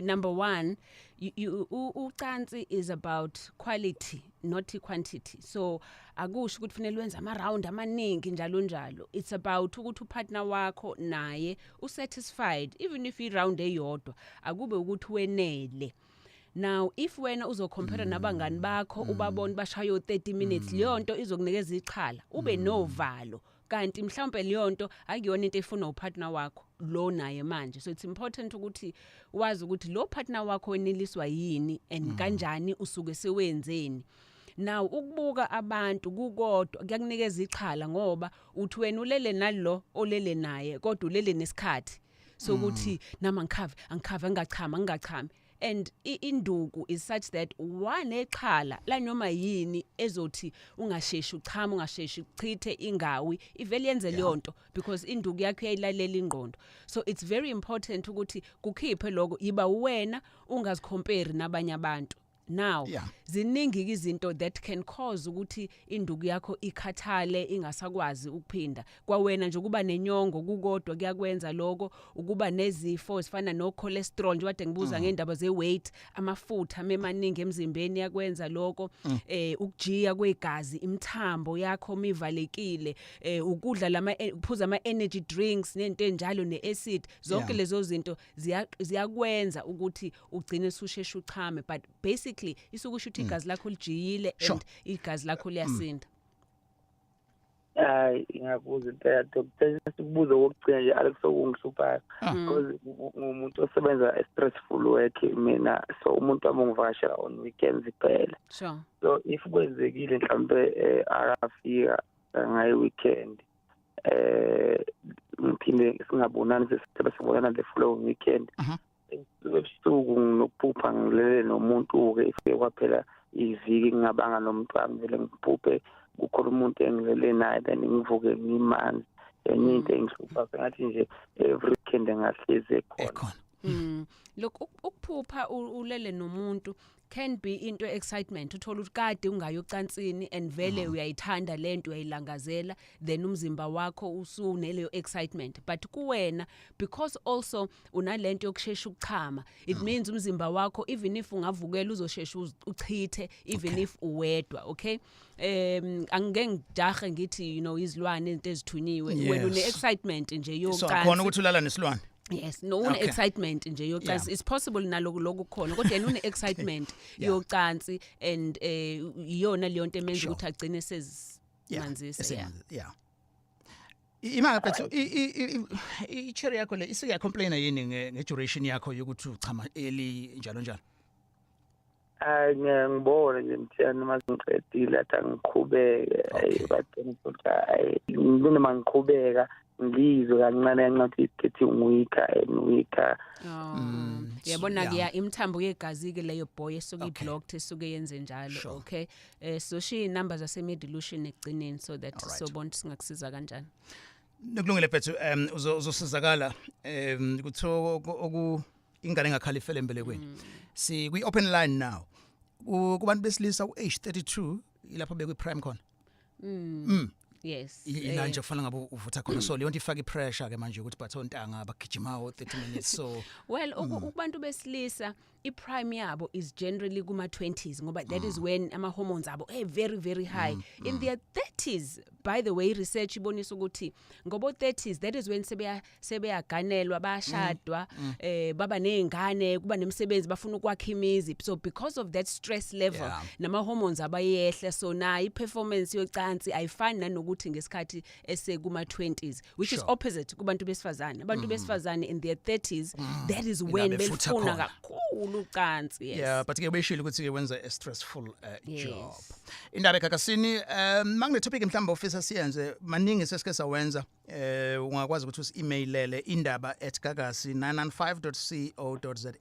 Number 1, you ucansi is about quality, not quantity. So akusho ukuthi kufanele wenze ama round amaningi njalo njalo. It's about ukuthi upartner wakho naye usatisfied, even if i round eyodwa, akube ukuthi wenele. Now if wena uzocompare nabangani bakho, ubabona bashayo 30 minutes, leyo nto izokunikeza ixhala, ube novalo, kanti mhlawumbe leyo nto akuyona into efuna upartner wakho lo naye manje. So it's important ukuthi wazi ukuthi lo partner wakho weneliswa yini and kanjani, usuke sewenzeni. Now ukubuka abantu kukodwa kuyakunikeza ixhala, ngoba uthi wena ulele nalo olele naye, kodwa ulele nesikhathi sokuthi nama ngikhave, angikhave, angachama, ngingachami. And induku is such that wanexhala la noma yini ezothi ungasheshi uchama, ungasheshi uchithe, ingawi ivele yenze leyo nto, because induku yakho iyayilalela ingqondo. So it's very important ukuthi kukhiphe lokho, yiba wena, ungazicompare nabanye abantu. Now ziningi izinto that can cause ukuthi induku yakho ikhathale, ingasakwazi ukuphinda kwawena nje. Ukuba nenyongo kukodwa kuyakwenza lokho, ukuba nezifo ezifana no cholesterol nje, kade ngibuza ngendaba ze weight, amafutha memaningi emzimbeni yakwenza lokho, ukujiya kwegazi, imithambo yakho mivalekile, ukudla lama, uphuza ama energy drinks nento enjalo, neacid, zonke lezo zinto ziyakwenza ukuthi ugcine ususheshe uchame. But basically isukusho ukuthi igazi lakho lijiyile and igazi lakho liyasinda. Hayi, ngiyakuza impela, doctor. Sikubuza okugcina nje, Alex, okungihluphayo, because ngumuntu osebenza stressful work mina, so umuntu wami ungivakashela on weekends kuphela. So if kwenzekile mhlambe akafika ngayi weekend, ngiphinde singabonani, sesithe sibonana the following weekend, ebusuku nginokuphupha ngilele nomuntu-ke. Ifike kwaphela iviki ngingabanga nomuntu wami, vele ngiphuphe kukhona umuntu engilele naye, then ngivuke ngimanzi. Enye into engihlupha, sengathi nje every weekend engahlezi ekhona. Look, ukuphupha ulele nomuntu can be into excitement, uthola ukuthi kade ungayo ocansini and vele uyayithanda lento, uyayilangazela, then umzimba wakho usuneleyo excitement. But kuwena, because also unalento yokushesha ukuchama, it means umzimba wakho, even if ungavukela, uzoshesha uchithe even if uwedwa. Okay, angeke ngijahe ngithi izilwane, izinto ezithunyiwe. Wena une excitement nje So yocansi. Akhona ukuthi ulala nesilwane. Yes, no, une excitement nje yocansi. It's possible naloku lokhu khona, kodwa yena une excitement yocansi and iyona leyo nto emenza ukuthi agcine sezimanzisa, yeah. Yeah, imanga bethu, i-cherry yakho le isike yacomplaina yini nge-duration yakho yokuthi uchama early, njalo njalo? Hayi, ngiye ngibone nje, Mthiyane, uma ngiqedile athi angiqhubeke. Ayi, bagcina ukuthi hayi, kunoma ngiqhubeka ngizwe kancane kancane ukuthi it's getting weaker and weaker. Oh, yabona ke, ya, imithambo yegazi ke leyo, boy, esuke iblocked, esuke yenze njalo. Okay, so shiya inamba zase Medilution ekugcineni so that sobona ukuthi singakusiza kanjani. Kulungile bethu, uzosizakala. Kuthiwa oku ingane engakhalifele embelekweni. Si kwi open line now. Kubantu besilisa, u-age 32 ilapho bekwi prime khona. Yes. Ila nje kufanele ngabe uvutha khona, so leyo nto ifaka ipressure ke manje ukuthi batho ontanga bagijimayo 30 minutes, so Well, kubantu besilisa i-prime yabo is generally kuma 20s, ngoba that is when ama hormones abo very very high. In their 30s, by the way, research ibonisa ukuthi ngobo 30s, that is when sebeyaganelwa, bayashadwa, baba nezingane, kuba nemisebenzi, bafuna ukwakha imizi. So because of that stress level, nama hormones abayehla, so nayo i-performance yocansi ayifani nanokuthi ngesikhathi esekuma 20s, which is opposite kubantu besifazane. Abantu besifazane in their 30s, that is when Ila befutha belifuna khona. Kakhulu ucansi, yes. Yeah, but ke beshilo ukuthi ke wenza a stressful job. Indaba eGagasini, mangine topic mhlawumbe ofisa siyenze, maningi sesike sawenza, ungakwazi ukuthi usi-emailele indaba@gagasi995.co.za.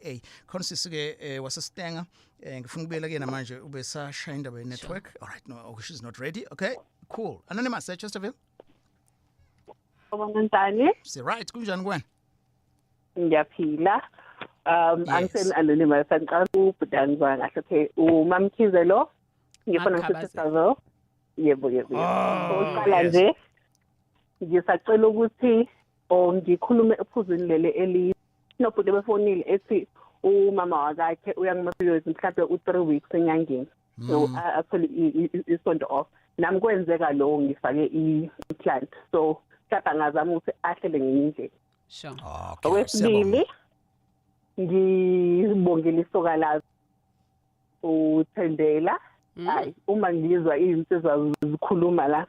Khona sisi ke waseStanger, ngifuna ukubuyela kuyena manje, ube sashaya indaba ye network. All right, no, oh, she's not ready. Okay, cool. Anonymous at Chesterville. Bonani. Si right, kunjani kuwena? Ngiyaphila. Angiseni anonymous, angiqala ubhudanzwa kahle. Okay, uMamkhize lo. Ngifuna Makhabaze. ngisithazo. Yebo. Oh, Oqala yes. nje ngisacela ukuthi o ngikhulume ephuzini leli eli nobhuti befonile ethi umama wakakhe uya kuma periods mhlawumbe u3 weeks enyangeni. So athole isonto off. Nami kwenzeka lo, ngifake i-implant. So mhlawumbe angazama ukuthi ahlele ngenye indlela. Okay. Okwesibili, ngibongela isoka lami uThendela. Hayi, uma ngizwa izinsizwa zikhuluma la,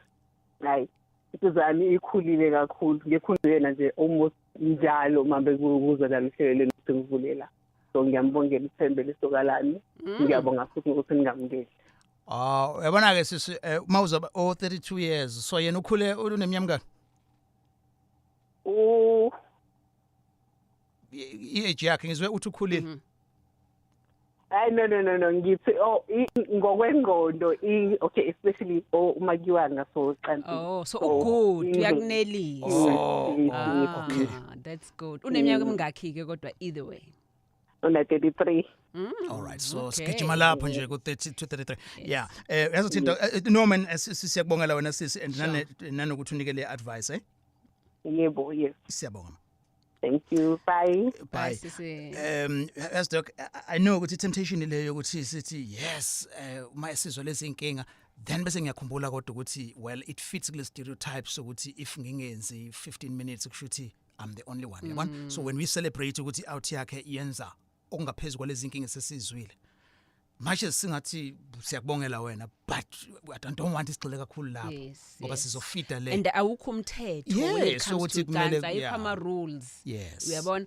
hayi, insizwa yami ikhulile kakhulu. Ngikhuluma yena nje almost njalo uma bekuza la luhlelo lenu sengivulela, so ngiyambongela uThembela isoka lami. Ngiyabonga futhi ukuthi ningamukeli. Ah, uyabona ke sisi, uma uzoba o 32 years, so yena ukhule uneminyaka mingaki? U I-age yakhe, ngizwe uthi ukhulile. Hayi, no, ngithi oh, ngokwengqondo, okay, especially oh, uma kuyiwa ngasocansini. Oh, so ugood, uyakunelisa. Oh, Ah, okay. That's good. Uneminyaka emingakhi ke kodwa either way? Una 33. All right, so sigijima lapho nje ku 32 33. Yeah. Yazi uthi into, Norman, siyakubongela wena sisi and nane nanokuthi unike le advice, eh? Yebo, yes. Siyabonga. Thank you, bye. Bye. Sisi. As doc, I know ukuthi temptation leyo ukuthi sithi yes, uma esizwa lezi inkinga, then bese ngiyakhumbula kodwa ukuthi, well, it fits kule stereotypes ukuthi if ngingenzi 15 minutes kusho ukuthi I'm the only one, yabona? So when we celebrate ukuthi out yakhe yenza okungaphezulu kwalezi inkinga sesizwile. Manje singathi siyakubongela wena, but I don't want isigxile kakhulu lapho ngoba sizofida le. And awukho umthetho when it comes ukuthi to kumele- ucansi, ayikho ama rules. Uyabona?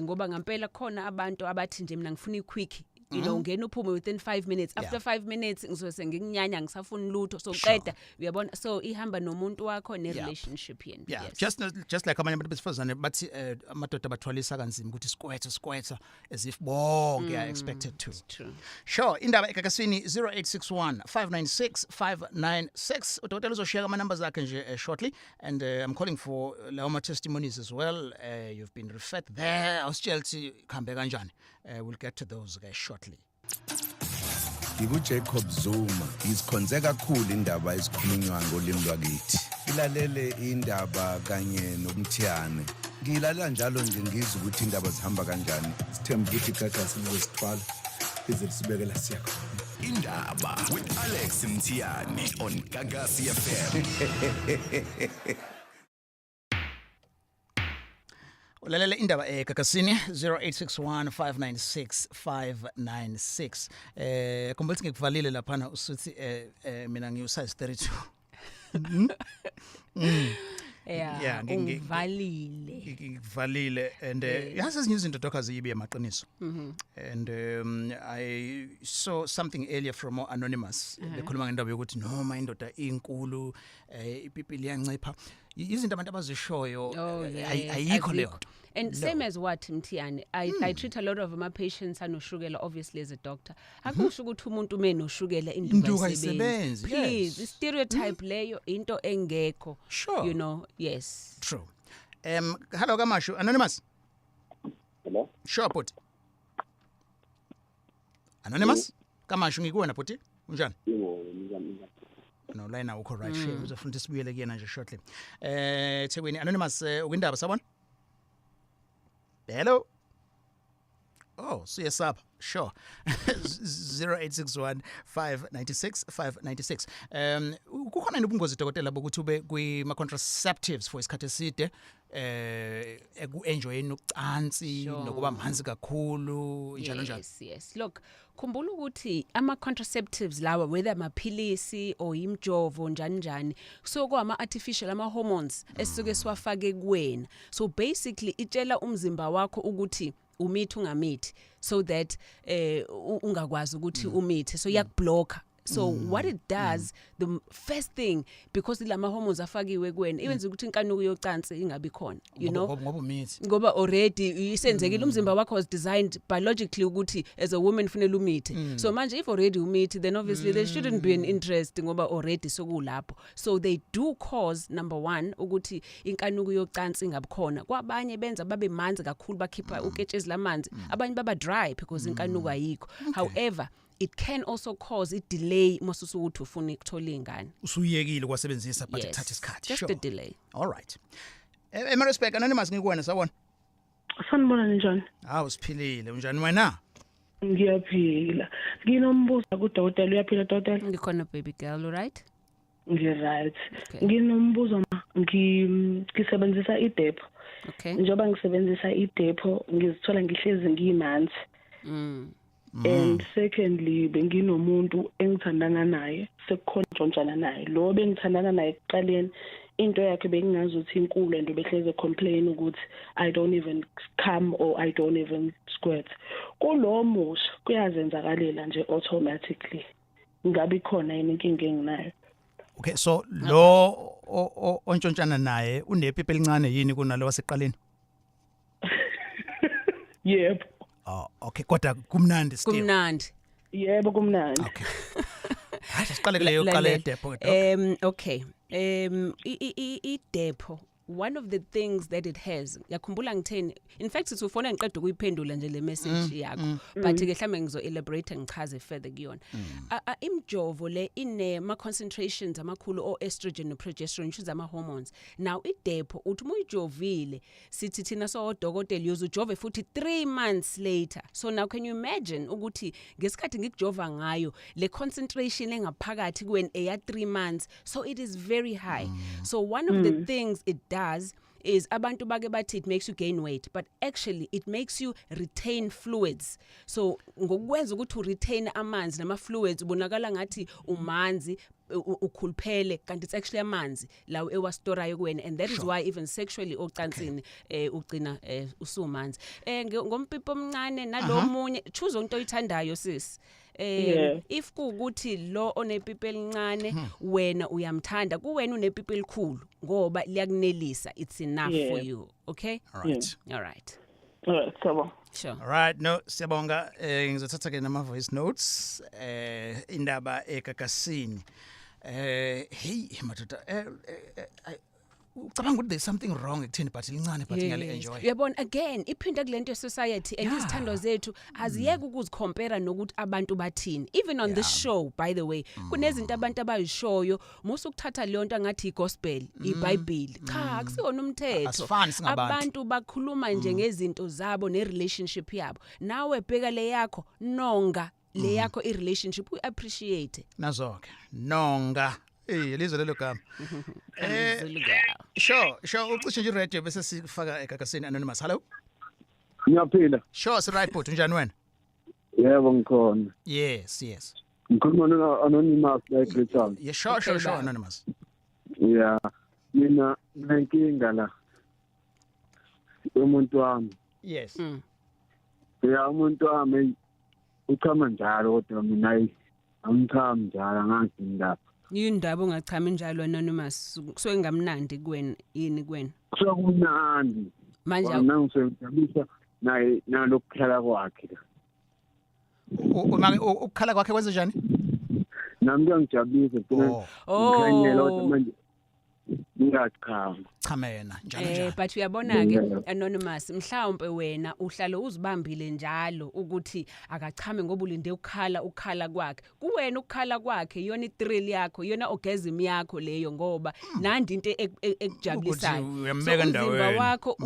Ngoba ngempela khona abantu abathi nje mina ngifuna i-quick, ungena uphume within 5 minutes. After 5 minutes ngizobe sengikunyanya, ngisafuna lutho, so qeda, uyabona? So ihamba nomuntu wakho ne relationship yenu. Yeah, just like abanye abantu besifazane bathi amadoda bathwalisa kanzima ukuthi square square, as if bonke are expected to. True. Sure, indaba eGagasini, 0861 596 596. Udokotela uzoshare ama numbers akhe nje shortly, and I'm calling for lawo ma testimonies as well. You've been referred there. Awusitshela ukuthi kuhambe kanjani. We'll get to those ke shortly. NginguJacob Zuma. Ngizikhonze kakhulu indaba ezikhulunywa ngolimi lwakithi. Ilalele indaba kanye noMthiyane. Ngiyilalela njalo nje, ngizwe ukuthi indaba zihamba kanjani. Sithemba ukuthi iGagasi lizosithwala lize lisibeke la siya khona. Indaba with Alex Mthiyane on Gagasi FM. Ulalela indaba eGagasini, 0861 596 596. Khumbula ukuthi ngikuvalile laphana usuthi mina ngiyu size 32. Yeah, ungivalile. Ngikuvalile and yazi ezinye izinto, doc, aziyibi amaqiniso. And I saw something earlier from anonymous bekhuluma ngendaba yokuthi noma indoda inkulu, ipipi liyancipha. Izinto abantu abazishoyo, Oh, yes. ayikho leyo Azikho. nto. And No. same as what, Mthiyane, I treat a lot of my patients anoshukela, obviously, as a doctor. Akusho ukuthi umuntu uma enoshukela Induku induku ayisebenzi, ayisebenzi. Please, stereotype leyo into engekho. Yes. True. Hello KwaMashu, anonymous. Hello. Sure, bhuti. Anonymous? KwaMashu, ngikuwena bhuti. Unjani? Yebo, njani, njani? No, line awukho right. Shame, uzofuna ukuthi sibuyele kuyena nje shortly. Thekwini, anonymous, ukwindaba, sabona? Hello. Oh, siyesapha. Sure. 0861 596 596. Kukhona yini ubungozi, dokotela, bokuthi ube kwi contraceptives for isikhathi eside eku-enjoyeni ucansi nokuba manzi kakhulu, njalo njalo? Yes. Look, khumbula ukuthi ama contraceptives lawa, whether amaphilisi or imjovo, njani njani, so kwama artificial ama hormones esisuke siwafake kuwena. So basically itshela umzimba wakho ukuthi umithi ungamithi, so that ungakwazi ukuthi umithe, so iyakublocker. So what it does, the first thing, because lama hormones afakiwe kuwena, iwenza ukuthi inkanuko yocansi ingabi khona you know Ngoba umithi. Ngoba already isenzekile, umzimba wakho was designed biologically ukuthi as a woman funele umithe. So manje if already umithi, then obviously there shouldn't be an interest ngoba already sokulapho. So they do cause, number 1, ukuthi inkanuko yocansi ingabikhona. Kwabanye benza babe manzi kakhulu, bakhipha uketshezi lamanzi. Abanye baba dry because inkanuko ayikho. However, it can also cause a delay masusu ukuthi ufuna ukuthola ingane. Usuyekile kwasebenzisa, but Yes, kuthatha isikhathi. just a delay. All right. Maritzburg, anonymous, ngikuwena, sawubona. Sanibona, ninjani? Hawu, siphilile. Unjani wena? Ngiyaphila. Nginombuzo kudokotela. Uyaphila, dokotela? Ngikhona, baby girl, all right? Ngi-right. Nginombuzo ma, ngisebenzisa i-Depo. Njengoba ngisebenzisa i-Depo, ngizithola ngihlezi ngiyimanzi. And secondly, benginomuntu engithandana naye, sekukhona ntshontshana naye. Lo bengithandana naye ekuqaleni, into yakhe bengingazi ukuthi inkulu, and behleze complain ukuthi I don't even come or I don't even squirt. Kulo musha kuyazenzakalela nje automatically. Ngabe khona yini inkinga enginayo? Okay, so lo ontshontshana naye unepipi elincane yini kunalo waseqaleni? Yebo. Oh, okay, kodwa kumnandi still? Kumnandi. Yebo, kumnandi. Okay. Hayi, siqale kuleyo qale e-Depo ke, doc. Okay. I-Depo, one of the things that it has, yakhumbula ngitheni, in fact sithi ufona ngiqeda ukuyiphendula nje le message yakho, but ke mhlambe ngizo elaborate, ngichaze further kuyona. Imjovo le ine ma concentrations amakhulu o estrogen no progesterone, which is ama hormones. Now i-Depo, uthi uma uyijovile, sithi thina so odokotela uyozujove futhi 3 months later. So now can you imagine ukuthi ngesikhathi ngikujova ngayo, le concentration engaphakathi kuwena eya 3 months? So it is very high. So one of the things it does is abantu bake bathi it makes you gain weight, but actually it makes you retain fluids. So ngokwenza ukuthi uretain amanzi nama fluids, ubonakala ngathi umanzi, ukhuluphele, kanti it's actually amanzi lawo ewastorayo kuwena, and that is why even sexually, ocansini, ugcina usumanzi ngompipo omncane nalo munye. Choose into oyithandayo, sis. If kuukuthi lo onepipi elincane wena uyamthanda, kuwena unepipi elikhulu ngoba liyakunelisa, it's enough for you, okay? All right. All right. Alright, siyabonga. Sure. All right, no, siyabonga. Ngizothatha ke nama voice notes, indaba egagasini. Hey madoda, ucabanga ukuthi there's something wrong ekutheni but lincane, but ngiyali enjoy. Uyabona, again iphinda kulento ye-society and izithando zethu aziyeke ukuzicompare nokuthi abantu bathini. Even on this show, by the way, kunezinto abantu abayishoyo, musukuthatha leyo nto angathi igospel, iBhayibheli. Cha, akusiyona umthetho. Asifani singabantu. Abantu bakhuluma nje ngezinto zabo ne-relationship yabo. Nawe bheka le yakho, nonga le yakho i-relationship, uyi-appreciate. Nazo ke. Nonga. Lizwe lelo gama. Zulu girl. Sure, ucishe nje radio bese sifaka egagasini anonymous. Hello. Ngiyaphila. Sure, si right but unjani wena? Yebo, ngikhona. Yes. Ngikhuluma no anonymous la eGreater. Yeah, sure, anonymous. Yeah. Mina nginenkinga la. Umuntu wami. Yes. Yeah, umuntu wami uchama njalo, kodwa mina ayi angichami njalo, angazi indaba. Yindaba ungachami njalo, anonymous? Kusuke ngamnandi kuwena yini kuwena? Kusekumnandi. Manje Mina ngisebenzisa naye nalokukhala kwakhe. Uma ukukhala kwakhe kwenze njani? Nami kuyangijabulisa ngicela ngikhanyela, kodwa manje ngingachama. Chama yena njalo njalo. But uyabona ke, anonymous, mhlawumbe wena uhlale uzibambile njalo ukuthi akachame ngoba ulinde ukukhala kwakhe. Kuwena ukukhala kwakhe iyona ithrill yakho, iyona orgasm yakho leyo, ngoba nandi into ekujabulisayo. Ukuthi uyambeka So, umzimba endaweni. wakho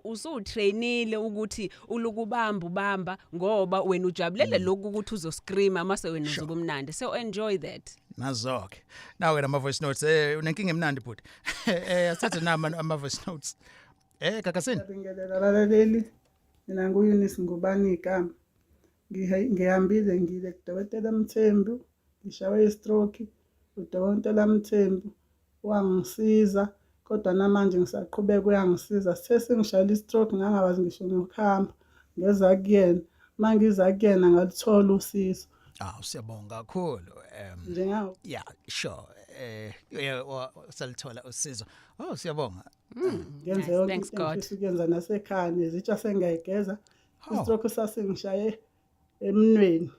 usu trainile ukuthi ulukubamba ubamba ngoba wena ujabulele lokhu ukuthi uzoscreama mase wena uzoba umnandi. So enjoy that. Nazo ke. Nawe ke nama voice notes, unenkinga emnandi bhuti. Asithathe nama ama voice notes. Gagasini. Ngiyabingelela abalaleli. Mina ngu-Eunice Ngubani igama. Ngihambile ngile kudokotela Mthembu, ngishawe i-stroke. Udokotela Mthembu wangisiza, kodwa namanje ngisaqhubeka uyangisiza. Sithe sengishayela i-stroke ngangakwazi ngisho nokuhamba. Ngeza kuyena. Uma ngiza kuyena ngalithola usizo. Ah, siyabonga kakhulu. Njengawo. Yeah, sure. Yeah, salithola usizo. Oh, siyabonga. Ngenze yonke Thanks into God. engifisa ukuyenza nasekhaya, nezitsha sengiyayigeza. Oh. I-stroke sasingishaye emnweni.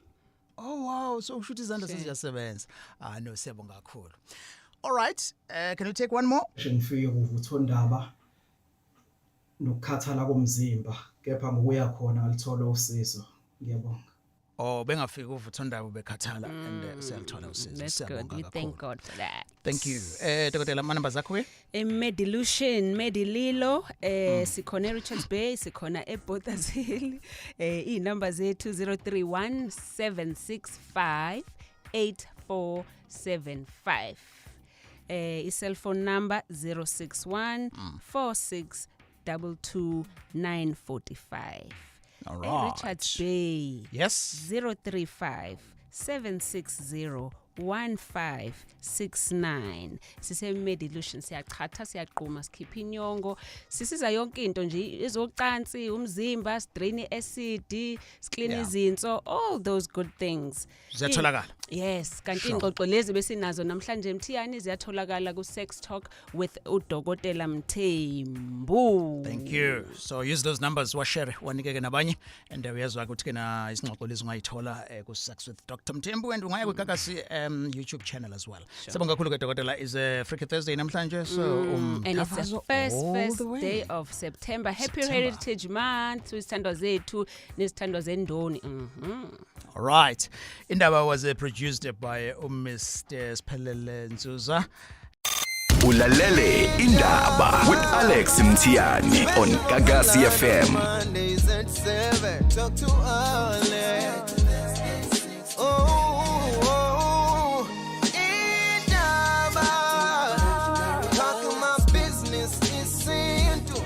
Oh wow, so usho ukuthi izandla seziyasebenza. Ah no, siyabonga kakhulu. All right, can we take one more? Ngifike kuvuthondaba nokukhathala komzimba, kepha ngokuya khona ngalithola usizo. Ngiyabonga. Oh, bengafika uvuthondaba bekhathala and siyalithola usizo. That's good. Siyabonga We thank kakhulu. God for that. Thank you. Dokotela, ama number zakho ke? Medilution, Medililo, sikhona eRichards Bay, sikhona eBothas Hill. Inamba zethu 031 765 8475. I-cell phone number 061 46 22 945. All Richards Bay. Yes. 035 760 1569. Sise Medilution, siyachatha, siyaqhuma, sikhipha inyongo, sisiza yonke into nje, ezocansi, umzimba, drain acid, clean izinso, all those good things. Ziyatholakala? Yes, kanti ingxoxo lezi besinazo namhlanje, Mthiyane, ziyatholakala ku Sex Talk with uDokotela Mthembu. Thank you. So use those numbers, washare, wanikeke nabanye, and uyezwa ukuthi ke na isingxoxo lezi ungayithola ku Sex with Dr Mthembu, and ungaya kwiGagasi YouTube channel as well. Siyabonga kakhulu ke, dokotela. Is a Freaky Thursday namhlanje, so And it's the umdavazo first all first the way. day of September. Happy September. Heritage Month izithandwa zethu nezithandwa zendoni. All right. Indaba was produced by Mr. Sphelele Nzuza. Ulalele Indaba with Alex Mthiyane on Gagasi FM. Mondays at 7. Talk to Alex. Oh, Indaba. Talk my business isintu.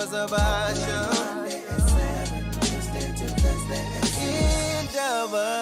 Indaba zabasha. Indaba.